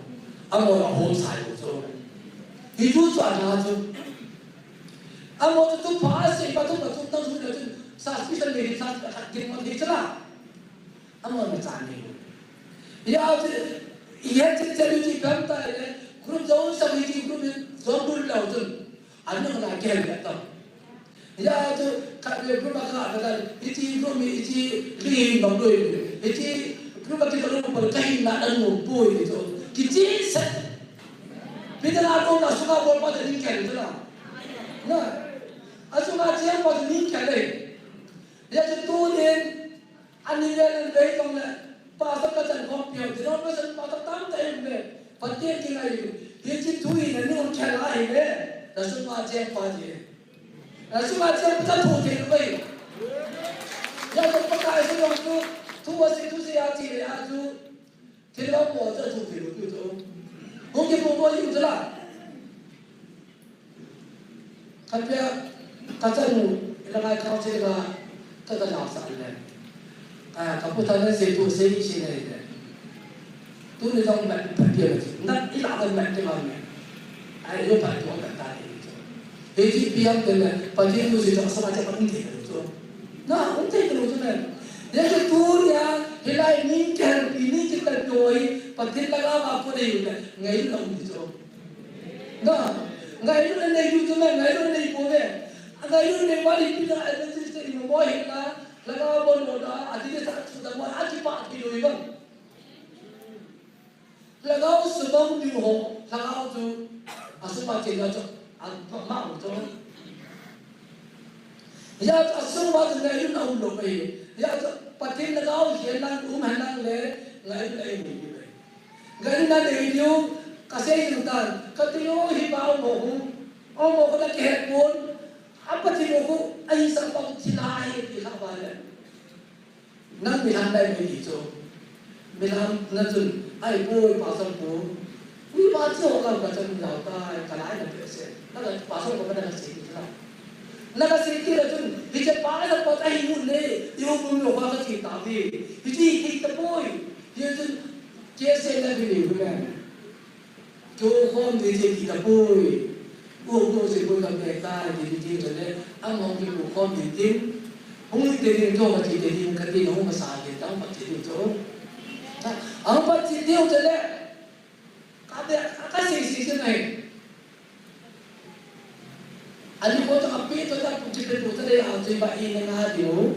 Amaho la hom sai chu. Hi chu chu ana chu. Amaho chu tu pa se pa tu pa tu ta chu le chun sa special le sa ka ding ma hi chala. Amaho na cha ni. Ya chu ya chu chu chi pam ta le group jo sa hi chi group jo group la chun. Ani na ke le ta. Ya chu ka le group ka ka da hi chi group mi hi chi li bang lui. Hi chi group ki ka lu pa ka hin na an mo poi chu. Ki chi sa. Peter a ko na su ka bol pa de ni ke le na. Na. A su ka che pa de ni ke le. Ya chu tu din, ani le nan ve tong le, pastor ka chan khom piu, denomination pastor tamtah in ve, Pathen kingai u. Hi chi tu hi na ni um khel a hi ve, na su ma che pa ji. Na su ma che pa thu thei ve. Ya chu pa ka se long tu, tu wa se tu se ya chi le ya chu. Thil lo mo chu thu thei lo tu chu. Hung ki mo mo yu chu la. Ka pia, ka chanu, ila ngai ka che la, ka ka la sa le. Ka, ka pu ta le se tu se ni se le. Tu ni dong ma pa pia le. Na ila ka ma te ma me. Ai lo pa tu ka ta ni. He ji piang te le, pa ji tu si ta sa ma cha pa ni te lo chu. Na, um te lo chu ne. Ye ke tu ya, hilai ni ke, ni ke ta doi, pa tin la ga ba ko de le. Ngai lo ni chu. Na, ngailut nei diu chu me, ngailut nei po me. Ngailut nei pa ni pi na, ai chu se i mo hi na, lhagao bon lo da, a ti sa chu da mo, a ti pa ti lo i bang. Lhagao su bang diu ho, lhagao chu, a su pa ti na chu, a ma, ma chu. Ya chu a su pa chu ngailut na um lo pe. Ya chu Pathen lhagao hi na um ha na le, ngailut nei diu pe. Gari na nei diu, ka sei jing tan, ka ti o hi ba o mo hu, o mo hu na ke het pon, a pa ti mo hu, a hi sa pa ti na hi ti kha ba le. Nang mi han dai mi ti chu. Mi han na chun, ai po, pa sa po. Ui pa chu ka ka chun dau ta, ka lai na pe se. Na ka pa sa ko na ka sei ti la. Na ka sei ti la chun, hi che pa sa pa ta hi mu le, i u mu lo ka ti ta ti. Hi ti ti ta poi. Hi chun, Che se na bi ni bu na. Kyo khom ni che ki ta poi. Ko ko se ko ta pe ta ni ni che le. Am hong ki ko khom ni tin. Hung ni te ni to ka che te ni ka te no ma sa ke ta pa che ni to. Am pa che ni te le. Ka be ka se se se nai. Ani ko ta pi to ta pu ti pe pu ta le a ti ba i ne nga di o.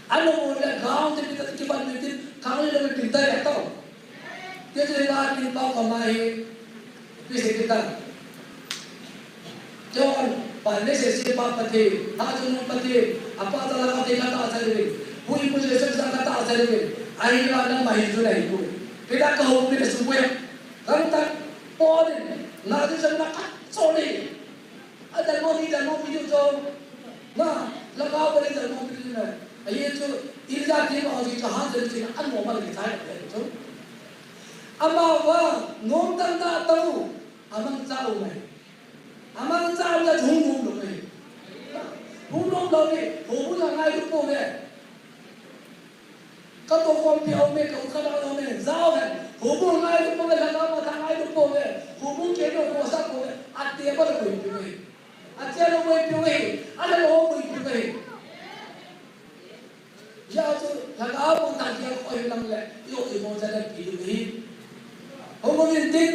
Ano mo le gaon te pi ta ki ban ni ti ka le le pi ta ya to. Te te la ni pa ka ma he. Pi se ki ta. John, pa le se se pa pa te. Ha tu no pa te. A pa ta la ka te ka ta sa le. Hu i pu se se ka ta sa le. Ai la na ma hi tu le pu. Pe da ka ho pe su pu ya. Kan ta po de. Na tu sa na ka so le. Adalmo ni dalmo pi diu chu. Na, lhagao bol in dalmo pi diu na. Ahi chu, Elijah ti ma ho chu ha chu chu na anmo ma le chai le chu. Amavang nom tah tah u, amangcha u mai. Amangcha u na hung nom lou mai. Hung nom lou ni, houbung a ngai lou poi ve. Ka tohkhompi a um e, ka ukhat a um e, jao hen. Houbung ngai lou poi ve, lhagao matha ngai lou poi ve. Houbung kei lou ko sa poi ve. Ate ba lou poi ve. Ache lou poi ve. Ala lou poi ve. Hijeh chun lhagao matha dia ko hi lang le. Yo i mo ja le pi ve. Houbung in tin.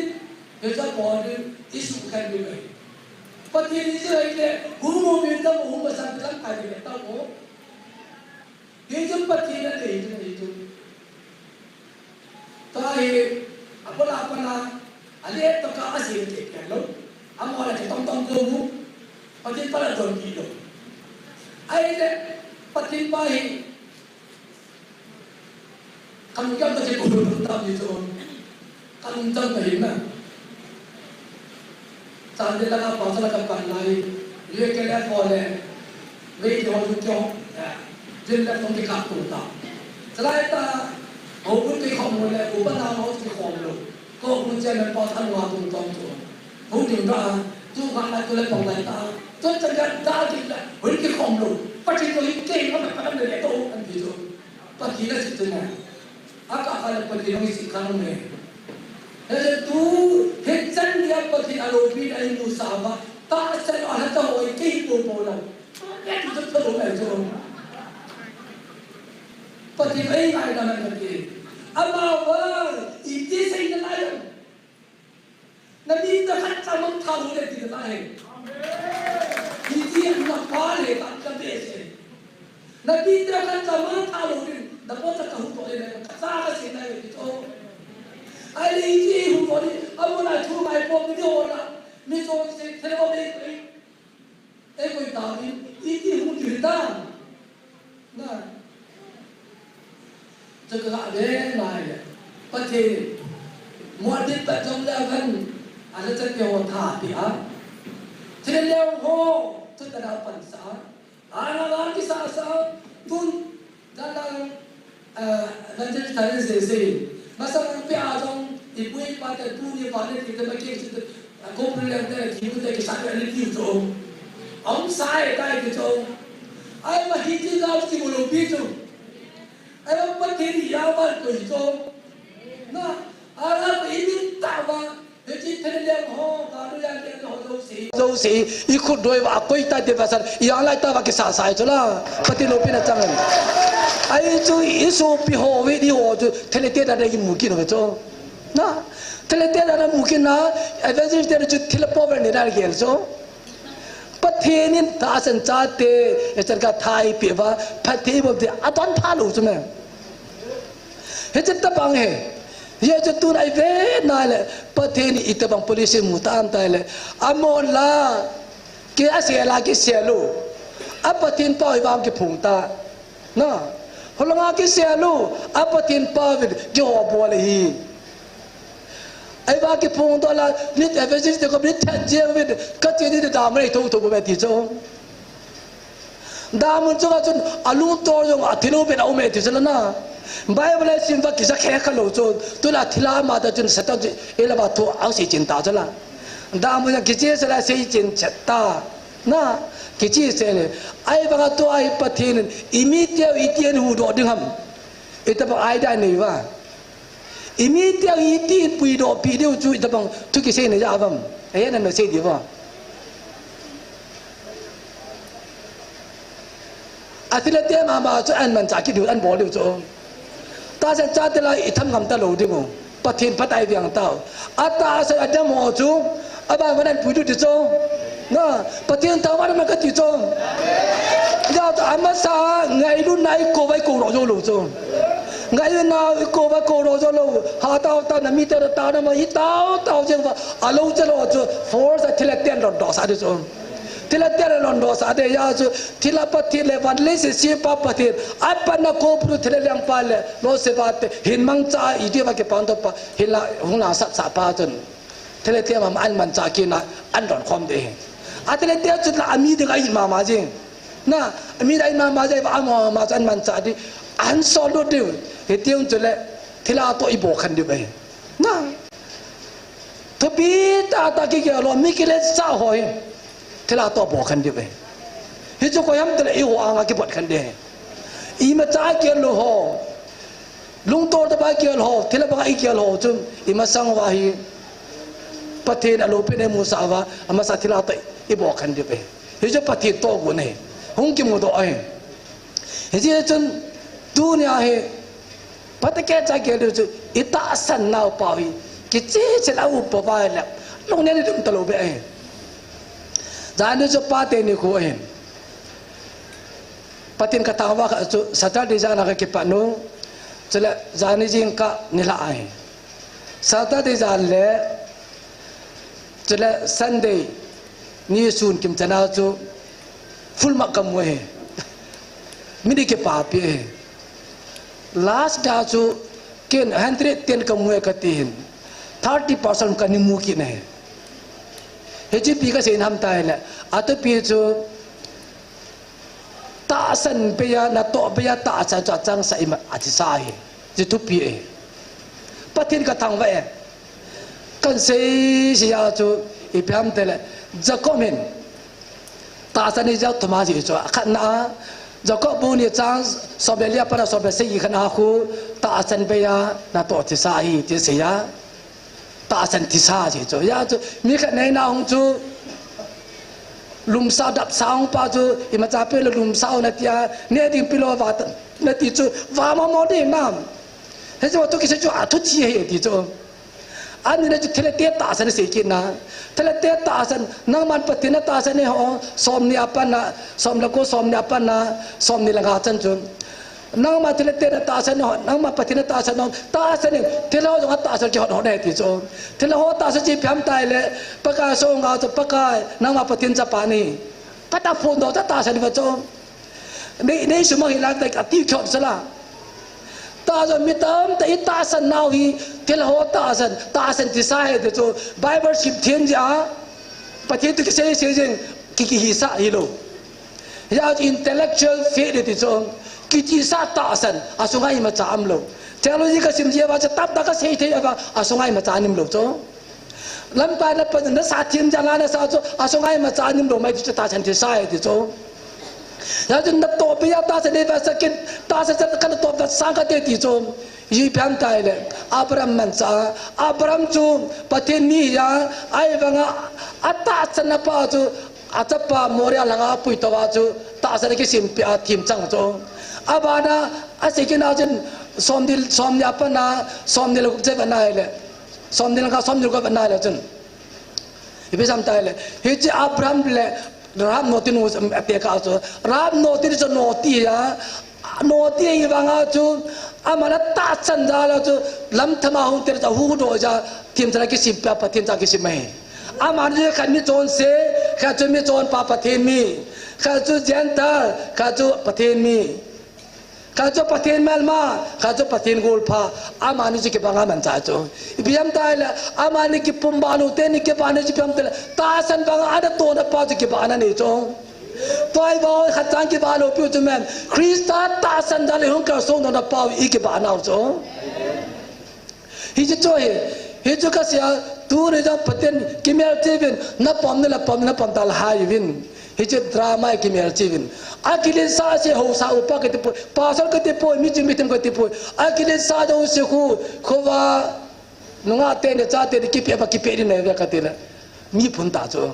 Hijeh pon din i sukhen ve. Pathen in Israel le. Houbung in ta houbung sa lam kai ve ta ko. Hichu Pathen a dei chu, hichu. Tua hi, a pala pala, a le to ka a si te ke lo. A mo la ke tong tong ko mu. Pathen pala don ki lo. Ai le, Pathen pa hi. Kam kam ta ke ko lo ta mi chu. Ka lungtang ka hin na. Chandel langa Pawsa langa pan lai. Ye ke le ko le. Ve ke ho ju kyo. Jin le tong ke ka tu ta. Chalai ta. Ho bu ke khom le. U ba na ho ke khom lo. Ko bu chen le Pawsa langa tung tong tu. Hu ding ra. Tu ka na tu le pong lai ta. Tu chan ga da ki la. Hu ke khom lo. Pa chi to ke ma pa le to an di to. Pa ki la si tu na. Aka kha le Pathen hung isih kha nung e. Hijeh chun tu, hichan dia Pathen a loupina i mu sa uva, tahsa a hata hoi kei hi po po lo. Tua tu tu tu lo mai chu. Pathen ei ngai na na ke. Amavang, iti sei na lai. Na mite khat cha mangcha lou le ti na he. Hiti na pa le ta ka be se. Na mite khat cha mangcha lou din, na po cha ka hu to le na ka cha ka se na le ti to. Ai le hiti hu to ni, a mo na thu mai po mi ho na. Mi so se thele ko be. Ei koi ta in, iti hung ti ta. Na. Chu ka ga ve nai le. Pathen. Mo dit pa jong le van. A la chat ke ho tha pi a. Thil leo ho. Chu ta da pan sa. A na la ki sa sa. Tun. Dang dang, eh, evangelist thalen sei sei. Masang pi a jong, i pu i pa te tu ni pa ne ti te ma ki ti te, eh, ko pu le te ki mu te ki sa te ni ki to. Om sai tai ki to. Ai ma hi ti ga ti mo lo pi to. Ai ma pa ti ni ya ba to to. Na, a la ko i ni ta ba. Hiche thil lem ho, ka lu ya ke ho jouse. Jouse, i khut doi uva, a koi tai te va san, i anglai ta uva kisa sai chu la. Pathen loupina chang. Ahi chu, i sopi ho, ve di ho chu, thil te da da i mu kit ho chu. Na, thil te da da mu kit na, evangelist te chu thil power ni da gel chu. Pathen in tahsan chate, e chan ka thai pe uva, Pathen bol te, a ton pha lou chu me. Hiche tabang hi. Hiche tun i ve nai le. Pathen in itobang policy mu tam tai le. Amon la. Ke a se la ke se lo. A Pathen pau hi vang ke phung ta. Na. Holanga ke se lo. A Pathen pau vin ke ho bol hi. Ai va ke phung to la. Nit evangelist ko nit than je vin. Ka ti ni da mai to to ko ti cho. Damun chunga chun a lungtol jong a thil u pen a um e ti chu la na. Bible a sim va kisa khe kha lou chu. Tun a thil a ma ta chun Satan chu i la va thu a sei chin ta chu la. Damun jong kiche sa la sei chin chet ta. Na, kiche se le. Ai vang a tu ai Pathen in i mi teu i tien hu do ding ham. I ta ba ai da nei va. I mi teu i tin pui do pi diu chu i ta bang thu kisei na ja vam. A he na message di va. A thil a te mama chu an manchah kit diu, an bol diu chu. Tahsan chate la i tham ngam ta lou ding u. Pathen phat a i veng tau. A tahsan a dam ho chu, a ban ban an pui diu ti chu. Na, Pathen thangvah na ka ti chu. Ya ta a masa ngailutna i kou va i kou lou jou lou chu. Ngailutna i kou va kou lou jou lou. Ha tau tau na mite tau na ma i tau tau jeng va. A lou che lou chu. Force a thil a ten lon do sa di chu. Thil a ten lon do sa di ya chu. Thil a Pathen le van le se si pa Pathen. A pan na ko pru thil a leng pa le. Lo se va te. Hin mangcha i di va ke pan to pa. Hin la hung la sat sa pa chun. Thil a te ma an manchah kit na an don khom de. Atile te chu la ami ding a i mama jing. Na, ami ding a i mama jing, ama mama chan man cha di. An so lo diu. Hiti un chu le, thila to i bo khan diu bai. Na. Thupi tah tah kigel ho, mi kiletsa ho hi. Thila to bo khan diu bai. Hichu koi ham tile i ho anga kibot khan di. Imacha gel lou ho. Lungtol tah a gel ho, thila banga i gel ho chun, imasang uva hi. Pathen alopi nei musah uva, amasa thila to i bo khan diu bai. Hichu Pathen tohgon ahi. Hung kimudoh ahi. Hijeh chun, tunia hi, Pathen kicha gel diu chu, i tahsan nau pa hi, kiche che la u pa vai le, lungnem ni dum talou be ahi. Jani chu pate ni khu ahi. Pathen ka thangvah kha chu Saturday jan a ka kipat u. Chule jani jingkah nilhah ahi. Saturday jan le, chule Sunday nisun kimchana chu full mark ka mu ahi. Min i kipapi ahi. Last da chu ken hundred ten ka mu e ka tin. Thirty percent ka ni mu kit ahi. Hichu ipi ka sei ham tile. Athupi chu tahsan bei a, natoh bei a tahsan chu achangseh ima, athisa ahi. Chu thupi ahi. Pathen ka thangvah e. Kan sei sei a chu ipi ham tile. Jacob hin tahsan ni jat thum a ji chu akhatna a. Jacob bu ni chang som le li a pat a som le sagi khan a khu tahsan bei a natoh thisa ahi ti sei a. Tahsan thisa ji chu. Hijeh chu, mi khat neina hung chu, lumsa dapsa hung pa chu, imacha pe lou lumsa u nati a, ne ding pilou va ta, nati chu, va mama ding nam. Hichu tu kisei chu, athu thi ahi ti chu. Ani na chu thilha te tahsan sei kit na. Thilha te tahsan, nangman Pathen na tahsan e ho, som ni a pat na, som le ko, som ni a pat na, som ni le nga chan chu. Nangma thilha te na tahsan ho, nangma Pathen na tahsan ho, tahsan in, thilha ho jong a tahsan kihot hot ahi ti chu. Thilha ho tahsan chu ipi ham tile, Pakai song a chu Pakai, nangma Pathen chapa nahi. Kata phondoh ta tahsan va chu. Nei, nei sumang hi lang tai ati kihot sala. Tahsan mi tamtah i tahsan nau hi, thilha ho tahsan, tahsan thisa ahi ti chu. Bible sim them jeh a, Pathen toh kisei sei jeng, ki, kihisah hilou. Hijeh a chu intellectual faith ti chu, kitisah tahsan, asunga imacha umlou. Theology ka sim jeh uva chu tamtah ka sei thei uva, asunga imacha umlou chu. Lamkai na pa, na sa them jeh a na sa chu, asunga imacha umlou mai ti chu tahsan thisa ahi ti chu. Hijeh a chu natoh bei a tahsan nei va sa kit, tahsan sa ka natoh va sang kate ti chu. Ipi ham tile, Abraham mancha, Abraham chu Pathen mi ahi a, ahivanga, atahsan na pa chu, achapa Moria lhanga apui tou a chu, tahsan a kisim peh a thim chang chu. Abana, asei kit na chun, som ni, som ni a pat na, som ni le gup chan va na hile. Som ni le nga, som ni le gup va na hile chun. Ipi ham tile, hiche Abraham le, Rahab noti nu, ate ka chu. Rahab noti chu noti ahi a, noti ahivanga chu, aman atahsan jal a chu, lamtham a hung tel a chu, huhdoh jal a, thim chan a kisim peh a, Pathen cha kisim ahi. Aman chu khat mi chonse, khat chu mi chonpa Pathen mi, khat chu Gentile, khat chu Pathen mi. Khat chu Pathen melma, khat chu Pathen golpha, amani chu kibang a manchah chu. Ipi ham tile, amani kipumba lou teni kibahna chu ipi ham tile, tahsan banga ana tohna pa chu kibahna nei chu. Tua hi va khat chang kibah lou piu chu men, Christa tahsan dan le hung kalsong na pa i kibah nau chu. Hichu chu hi, hichu ka sia, tuni jong Pathen kimel cheh uvin, na pom ni la pom, na pom talhai uvin. Hichu drama hi kimel cheh uvin. Akiletsa se hausa upa kati poi, pastor kati poi, michu mithem kati poi. Akiletsa jouse khu, khovah, nungah teni, chate ni kipeh ba kipeh ni nai ve kati le. Mi phun ta chu.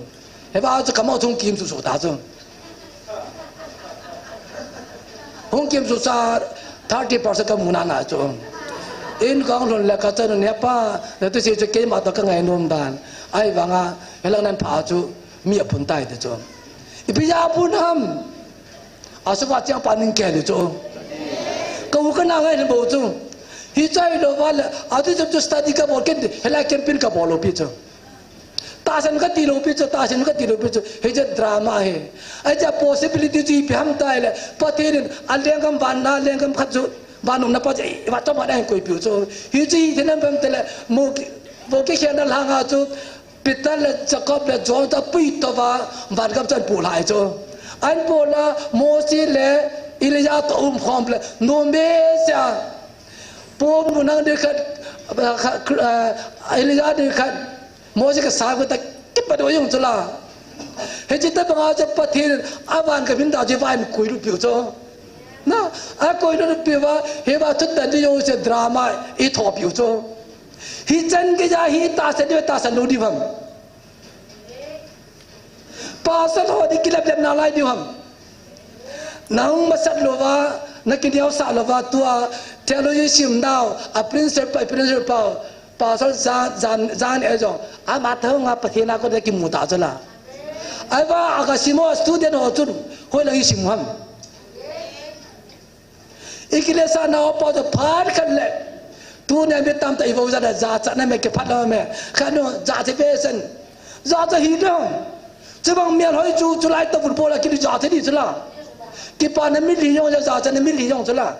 Hiva chu kamo chung kim chu so ta chu. Hung kim chu sa thirty percent ka mu na na chu. In kong lhun le ka chanu ne pa, na tu si chu keima toh ka ngai nom dan. Ahivanga, hilang nan pha chu mi aphun tai ti chu. Ipi ja phun ham. Asuba chiang pa ning keh le chu. Ka u ka na ngai le bou chu. Hiche hilou va le, atu chu study ka bol kit, hilai camping ka bol lou pi chu. Tahsan kati lou pi chu, tahsan kati lou pi chu, hiche drama hi. Hiche possibility chu ipi ham tile, Pathen in alenggam vanna, lenggam khat chu, van umna pa chu, i va chom va dang koi piu chu. Hiche hi thenam pam tile, mo ki, mo ki khen na langa chu, Peter le Jacob le John toh apui tou va, van gam chu ahin pui lai chu. Ahin pui la, Mose le Elijah toh umkhom le, numei sia. Pum nu nang ding khat, eh, kha-, eh, Elijah ding khat, Mose kasa ko ta kipat u jong chu la. Hiche tabang a chu Pathen in avan gam hin da chu va ahin koilut piu chu. Na, akoilut piu va, hiva thutan ding jong chu drama ithoh piu chu. Hichan geiya hi tahsan diu, tahsan lou diu ham. Pastor ho ding kilep lep nalai diu ham. Nang masat louva, nakineosah louva, tua theology sim nau, a principal, principal, Pastor Jan, Jan, Jan e jong, ama thou nga Pathen a kon kimu ta chu la. Ahivang a kasim ho student ho chun, hoilang isim ham. Ikiletsah nau pa chu phat khat le. Tunia mi tamtah ivo jat a jachatna me kiphat lou me. Khat nu jachat ve sen. Jachat hi dong. Chubang mial hoi chu, chulai tobang bol a kili jachat di chu la. Kipana mitlhi jong, jachatna mitlhi jong chu la.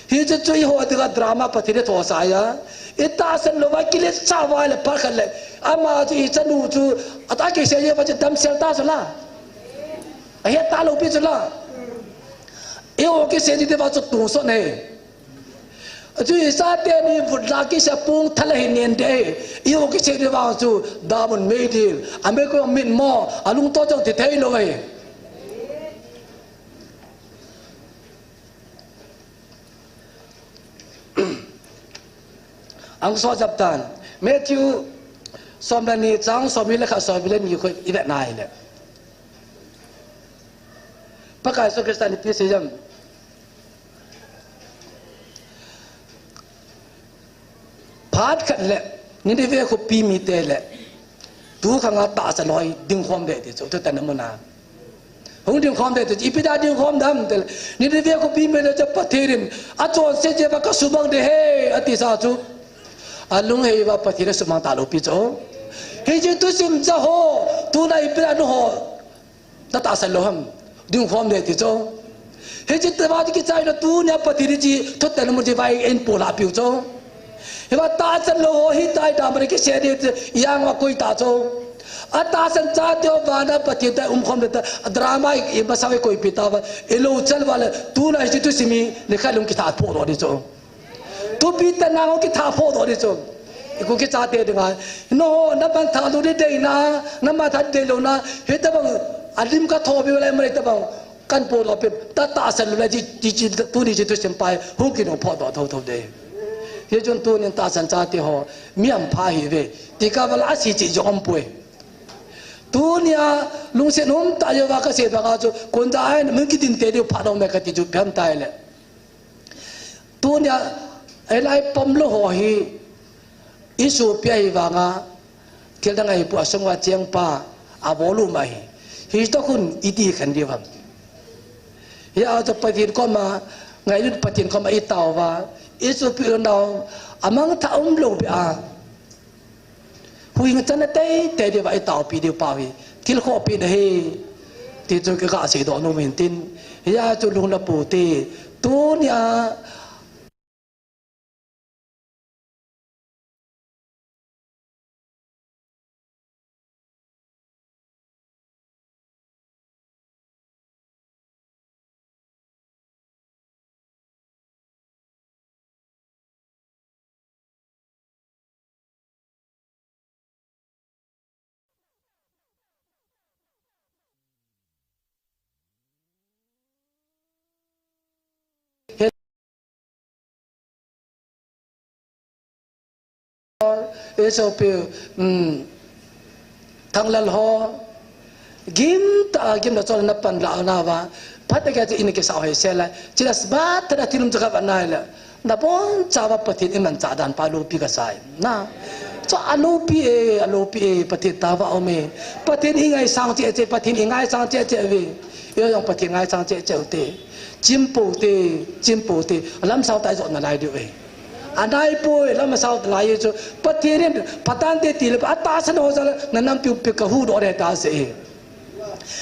Hiche chu eiho dinga drama Pathen in athoh sah a. Itahsan louva kiletsah uva le phat khat le. Ama chu ichanu chu, ata kisei jeh uva chu damsel ta chu la. Ahet talou pi chu la. Eiho kisei ding diuva chu tungsot ahi. Chu ichate ni vut la kisei pung thala hi nen ding ahi. Eiho kisei ding vang chu damun mei ding. Amei ko mit mo, alungto jong ti thei lou ahi. Ang so jap tan. Matthew som le ni chang som le khat som le ni khu ivet nai le. Pakai Jesu Christa ni pi se jam. Phat khat le, Nineveh khopi mite le, tu khang a tahsan lou hi dingkhom ding ti chu, tu tan mun a. Hung dingkhom ding ti chu, ipi dia dingkhom dam ti le, Nineveh khopi mite chu Pathen in, achonset jeh uva kasumang ding ahi, ati sa chu. Alunghei uva Pathen in asumang talou pi chu. Hiche thusim cha ho, tuna ipi dia nangho natahsan lou ham, dingkhom ding ti chu. Hiche tobang chu kichai lou tunia Pathen in hiche thutan mun chu vai in pui lha piu chu. Hiva tahsan lou ho hitia damna kisei ding chu, i-ang uva koi ta chu. Atahsan chate ho vana Pathen toh umkhom ding ta, drama i, i masang i koipi tauva, ilou chal uva le, tuna hiche thusim hi, nikhat lung kitha phoh doh ding chu. Thupi tah nangho kitha phoh doh ding chu. Iku kichate dinga. Nangho, naman thalut ding deina, naman thalut ding louna, hitabang, alim kathopi lai mai tabang, kan phoh doh pi, ta tahsan lou lai chi, chi, chi, tuni chi thusim pa hi, hung kinung phoh doh thotho ding. Hichun tunin tahsan chate ho, mi hampha ihiuve, ti kah uva la ase chi jong umpoi. Tunia, lungset umtah jouva kasei banga chu, kon ja ai, min kitin te diu phat um e kati chu, ipi ham itile. Tunia, hilai pom lou ho hi, isopi ahi vanga, thil dang ahi poi asunga cheng pa, a volume ahi. Hitoh khun iti khen diu ham. Hia chu Pathen koma, ngailut Pathen koma itao uva, isopi lou nau, amang tha umlou beh a. Huhhing chan a teitei diuva itaopi diu pa hi, thil khohpi na ahi, ti chu kaga seidoh nom in tin, hia chu lungna pu te, tunia, Isopi, um, Thanglal ho, gim tah a gim na chol na pan la na uva, phat a kei chu in kisah hoi sel a, chila sba tha na thil um chu kava nai le, na bonchauva Pathen imanchah dan pa loupi kasai. Na, chu aloupi e, aloupi e, Pathen tao va um e, Pathen ingaisang cheh cheh, Pathen ingaisang cheh cheh uve, i jong Pathen ngaisang cheh cheh u te, chim pou te, chim pou te, lamsao tah a ijot nalai diu e. Anai poi, lamsao nalai chu, Pathen in, phatah in te tile, atahsan ho jal a, na nampi upi kahuhdoh ding ahi tah se.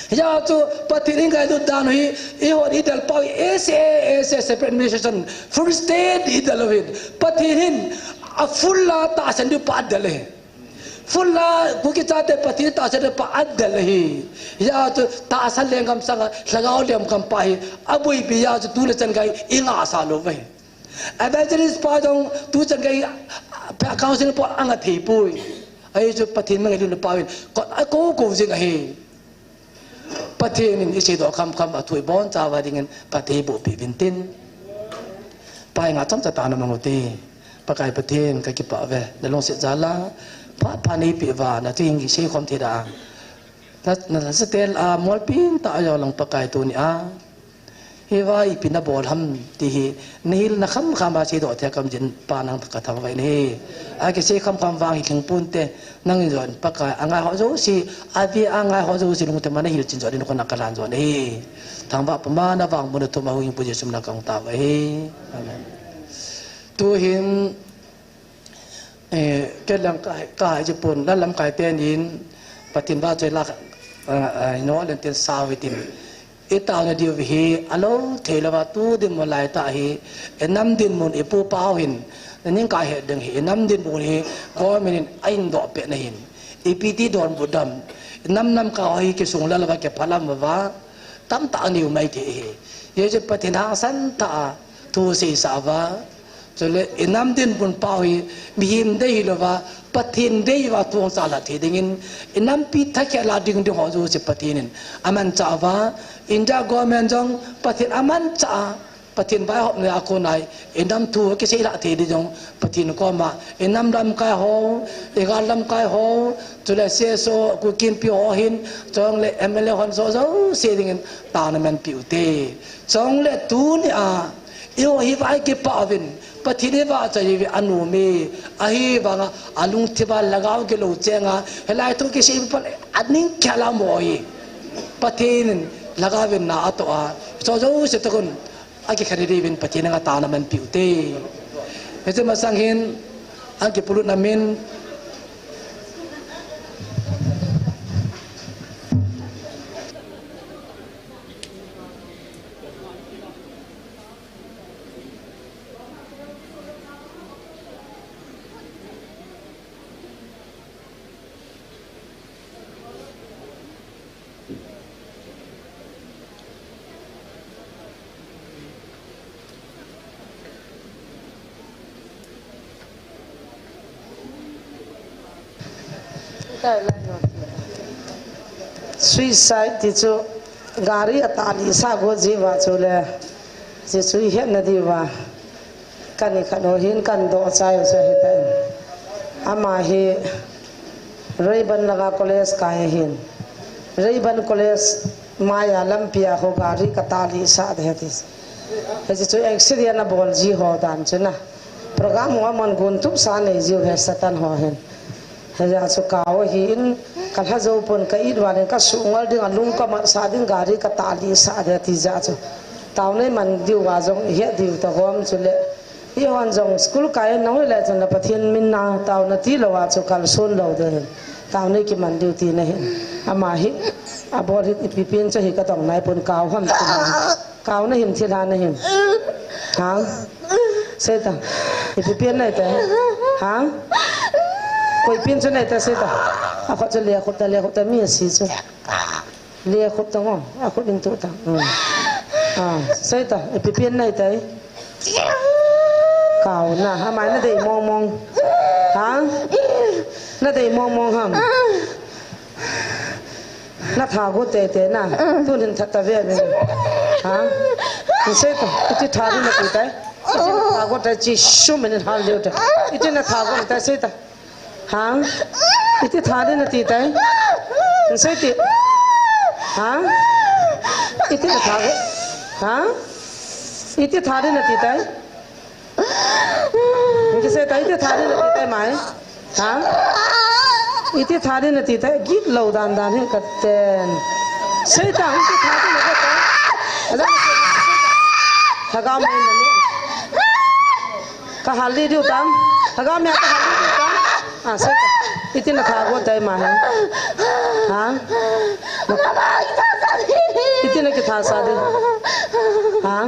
Hia chu, Pathen in ngailut dan u hi, eihon idel pau hi, S A, S A, separate administration, full state idel u hin. Pathen in, a full a tahsan diu pa adel e. Full a Kuki chate Pathen tahsa le pa adel ahi. Hijeh chun tahsa lenggam sanga lhagao lenggam pa hi aboipi jeh chun tuni chan gei i ngah sah lou uve. Evangelist pa jong tu chan gei counseling pa angah thei poi. Ahi chu Pathen mangailut pa in kot akou kou jing ahi. Pathen in isei doh kham kham a thu ibon chauva dingin Pathen eiboh peh uvin tin. Pai nga chomcha tana mang ute. Pakai Pathen kakipah uve. Nalungset jal a phat phat neipeh uva, nathi hing kisei khom thei da. Na, na, na setel a molpin ta a jong lang Pakai tuni a. Hiva ipi nabol ham ti hi, nahilna kham kham a seidoh thei kam jin pa nang ka thangvah in ahi. Akisei kham kham vang hi lhing pon te, nangin jong Pakai angai ho jouse, ave angai ho jouse lungthim a nahil chin jong ding kona kalan jong ahi. Thangvah puma navang mun a thum a hung Pu Jesu min a kahung tao ahi. Amen. Tuhin Eh, kei lang ka, ka hai ji pon, la lamkai tenin, Pathen vahchoi la, eh, eh, no len tin sao hitin. I taona diu hi, alou thei louva tu dinmun lai tah hi, i nam dinmun i pu pa ho hin, na ning ka het ding hi, i nam dinmun hi, government in ahin doh peh na hin. Ipi ti donbut dam, i nam lamkai ho hi kisung lel uva, kiphalam uva, tamtah anei u mai thei hi. Hijeh chun Pathen hangsan tah a thu seisah uva. Chule i nam dinmun pa ho hi mihem dei hilouva, Pathen dei uva thu hung chalha thei dingin, i nampi thakhel a ding ding ho jouse Pathen in amanchah uva, India government jong Pathen amanchah a, Pathen vaihopna a kona i nam thu kisei lhah thei ding jong Pathen koma, i nam lamkai ho, i gal lamkai ho, chule C S O, Kuki Inpi ho hin, chule M L A hon jouse jouse dingin taona man peh ute. Chule tuni a, eiho hi vah kipah uvin, Pathen i vahchoi uve anom e, ahivanga, alungthim a lhagao gilou chenga, hilai thu kisei pa aning kihal a mo hi. Pathen in lhagao in na atoh a, jouse jouse toh kon, akikhen diuvin Pathen anga taona man peh ute. Hiche masang hin, akipulut na min. Suicide ti chu gari atah lih sah got jeh uva chule, hiche chu ihet na diuva. Ka nikhat ho hin kadoh chai u chu ahitai. Ama hi Rayburn langa college kai ahin. Rayburn College maiya lampi a ho gari katah lih sah ding ati. Hiche chu accident abol ji ho dan chu na. Program ho aman gon tup sa nei jiu he Satan ho hin. Hijeh chun kau ahin, kalha jou pon ka it val in kasuh ngol ding a lung kamat sah ding gari katah lih sah ding ati jeh chun. Taona iman diu va jong ihet diu tahom chule. Eihon jong school kai nahoi le chun la Pathen min a taona tilou a chu kalson lou ding ahin. Taona ikiman diu tina ahin. Ama hi, abol hi ipi pen chu hi kadong naipon kau ham ti. Kau nahim thilha nahim. Ha? Seita. Ipi pen nahitai. Ha? Koi pen chu nahitai seita. Akhut chu lekhup ta, lekhup ta mi asi chu. Lekhup ta ngo. Akhut in tu ta. Hmm. Ah, seita. Ipi pen nahitai. Kau na. Amai nadei mong mong. Ha? Nadei mong mong ham. Natha got tei tei na. Tunin that ta ve ve. Ha? Seita, iti tha ding nati tai. Iti natha got tai chi sum in hal leu tai. Iti natha got tai seita. Ha? Iti tha ding nati tai. Seiti. Ha? Iti natha got. Ha? Iti tha ding nati tai. Hung kisei tai, iti tha ding nati tai mai. Ha? Iti tha ding nati tai, gitlou dan dan hi katen. Seita, iti tha ding nati tai. Aja na seita. Lhagao mei na ni. Kahal lih diu tam. Lhagao mei kahal lih diu tam. Ah, seita. Iti natha got tai mai. Ha? Iti nakitha sa ding. Ha?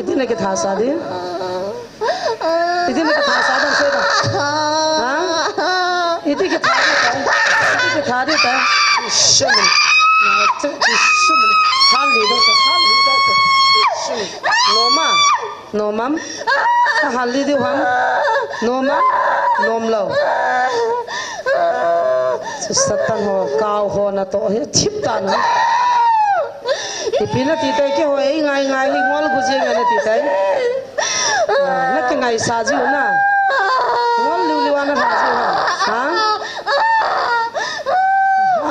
Iti nakitha sa ding. Iti nakitha sa ding seita. Ha? Iti Kithadi tai. Kithadi tai. Jesu min. Jesu min. Hallelujah. Hallelujah. Jesu min. Noma. Nomam. Ahal li diu ham. Nomam. Nomlou. Satan ho, kau ho natoh hi thip tan. Ipi nati tai keiho, ei ngai ngai hi ngol gu jeng nati tai. Ah, nakingaisah jiu na. Ngol liu liu a nalha jiu ha. Ha?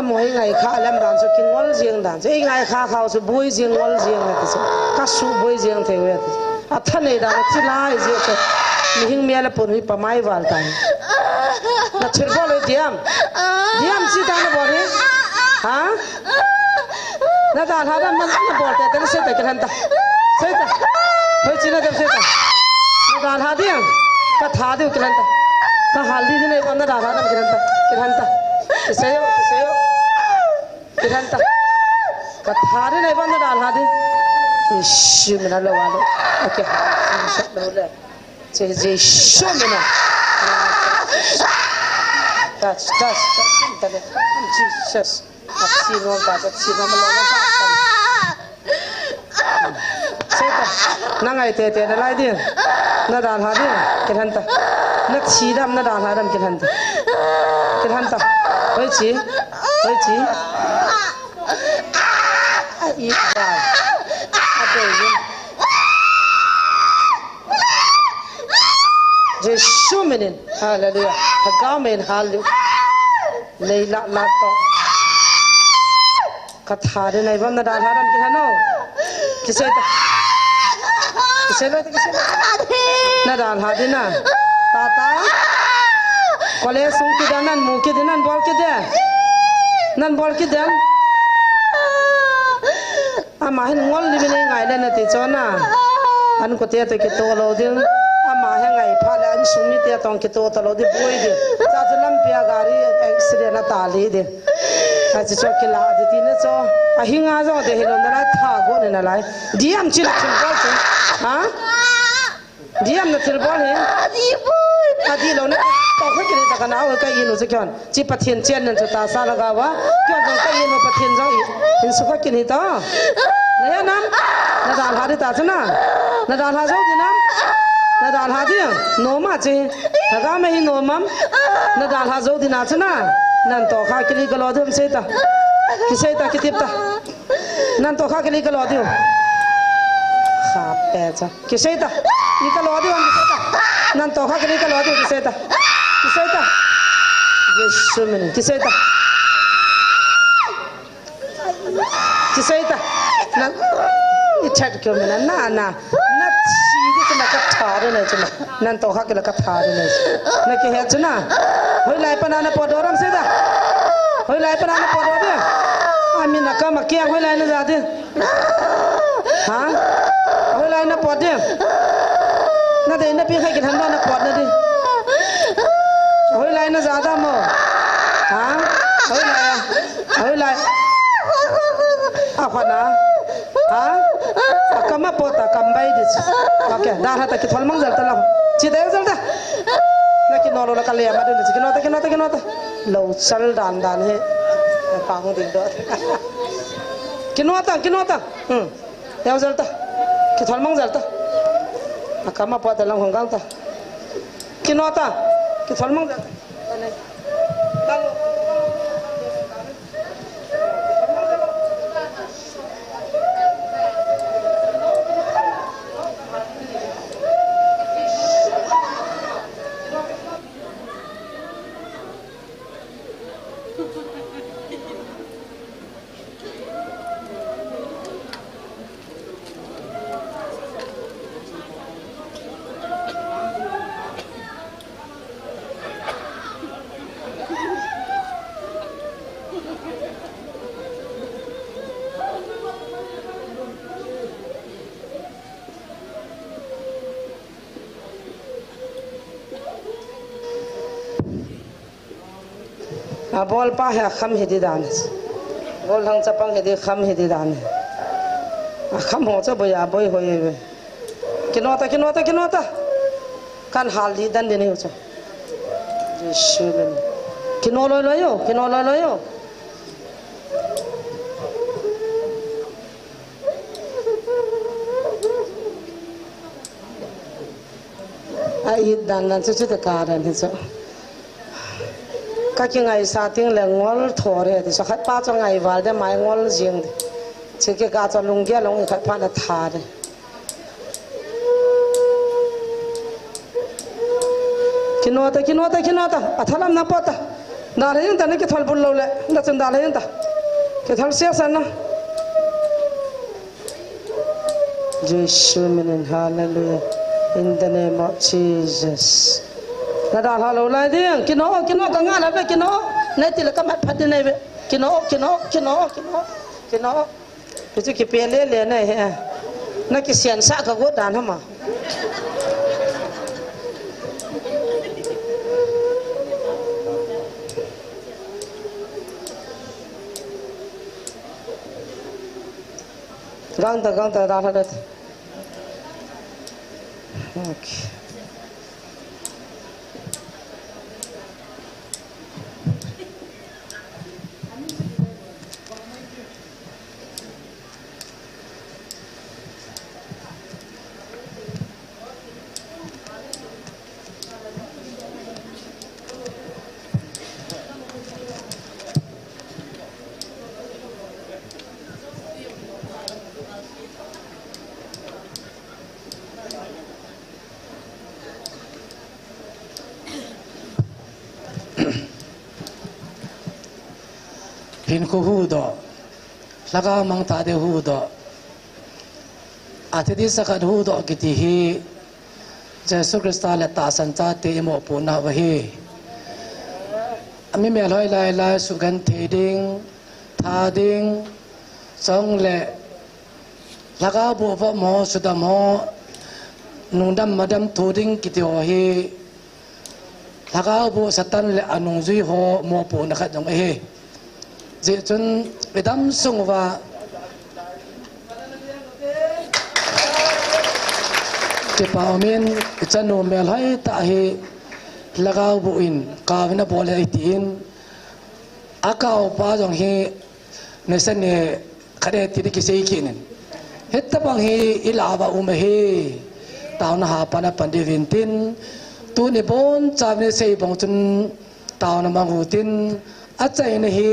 Amaho hi ngaikha lam dan chu kingol jeng dan chu. Ei ngaikha khau chu boi jeng ngol jeng nati chu. Kasuh boi jeng thei uve ti. Athanei dan a thilha hi jeh chun. Mihing mel a pun hi pamai val tai. Nathilbol hi diam. Diam chi dan nabol hi. Ha? Nadalha dan man nabol tete na seita kilhen ta. Seita. Hoiche nadem seita. Nadalha diam. Katha diu kilhen ta. Kahal li di neivam nadalha dan kilhen ta. Kilhen ta. Kisei o, kisei o. Kilhen ta. Katha di neivam nadalha di. Jesu min a lou a lou. Okay. Jesu min a. Touch, touch, touch. Jesus. Athi nom ta, athi nom lo lo. Seita. Nangai tete nalai di. Nadalha di. Kilhen ta. Nathi dam nadalha dam kilhen ta. Kilhen ta. Hoiche. Hoiche. Ai, ba. Ate. Jesu minin. Hallelujah. Lhagao min hallelujah. Lei la la to. Katha di neivam nadalha dam kilhen o. Kisei ta. Kisei lo, kisei lo. Nadalha di na. Tata. College sung kit den, namu kit den, nabol kit den. Nabol kit den. Ama hin ngol li min ei ngai le nati chu na. An kote toh kitoh lou ding. Ama hi ngai phat le insung mite toh kitoh talou ding boi ding. Cha chu lampi a gari accident a tali ding. Achi chu kila di ti na chu. Ahinga jong de hilou nalai tha go ne nalai. Diam chi nathilbol chu. Ha? Diam nathilbol hi. Adi boi. Adi lou na. Tokha kini ta kana o ka inu chu kion. Chi Pathen chen nan chu tahsa lhagao a. Kion jong ka inu Pathen jong i. Hin sukha kini ta. Nahe nam. Nadalha di ta chu na. Nadalha jou di nam. Nadalha di. Noma chi. Lhagao me hi nomam. Nadalha jou di na chu na. Nan tokha kili kalo dum seita. Kiseita kitip ta. Nan tokha kili kalo diu. Khape cha. Kiseita. I kalo diu an kiseita. Nan tokha kili kalo diu kiseita. Kiseita. Jesu min. Kiseita. Kiseita. Nan. I chat kyo min na na. Nathi di chu na katha di na chu na. Nan tokha kila katha di na chu. Nakihet chu na. Hoilai pana napot doh dam seita. Hoilai pana napot doh di. Ami nakam a kiang hoilai naja di. Ha? Hoilai napot di. Nadei napi khai kilhen doh napot na di. Hoilai naja dam o. Ha? Hoilai a. Hoilai. Akhoh na. Ha? Akam apot a kam bai di. Okay, dalha ta kithol mang jal ta lang. Chi ta jal ta. Nakino lou la kale ma dun chi kino ta, kino ta, kino ta. Lou sal dan dan hi. Pa hung ding doh. Kino ta, kino ta. Hmm. Yau jal ta. Kithol mang jal ta. Akam apot a lang hung gang ta. Kino ta. Kithol mang jal ta. Abolpa hi akham hi di dan. Gollhang chapang hi di, kham hi di dan. Akham ho cha boi a boi hoi ve. Kino ta, kino ta, kino ta. Kan hal di dan di ni ho cha. Jesu min. Kino loi loi o, kino loi loi o. A it dan dan chu chu te ka dan hi chu. Ka kingaisah ting le ngol tho re ti chu, khat pa chu ngai val de mai ngol jing de. Chi ke ka chu lunggel long khat pa na tha de. Kino ta, kino ta, kino ta. A thalam na pa ta. Dalha jeng ta, na kithal bul lou le. Na chun dalha jeng ta. Kithal sia san na. Jesu minin, hallelujah. In the name of Jesus. Na dalha lou lai ding. Kino, kino ka nga la ve, kino. Na ti le ka mat phat ni ve. Kino, kino, kino, kino. Kino. Hichu kipe le le na he. Na kisian sa ka got dan hama. Gang ta, gang ta, da, da, da. Okay. Hinkho huhdoh, lhagao mangthah ding huhdoh, a thi ding sa khat huhdoh kiti hi Jesu Christa le tahsan chate i mopohna u ahi. A mi melhoi lai lai sugenthei ding, tha ding, chule lhagao boh vop ho, sudam ho, nungdam madam thu ding kiti ho hi lhagao boh Satan le anungjui ho mopohna khat jong ahi. Hijeh chun i dam sung uva kipa umin, i chanu melhoi tah hi lhagao boh in kaovin abol e tin, akaopa jong hi nisa ni khat e ti ding kisei kit in. Hitabang hi i lah uva um ahi. Taona hapan apan diuvin tin, tuni bonchauvin i sei bang chun taona mang u tin, achaina hi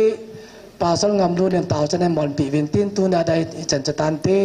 Pastor Ngamlun in taochan eimanpeh uvin tin, tuna dia ichan chu tante.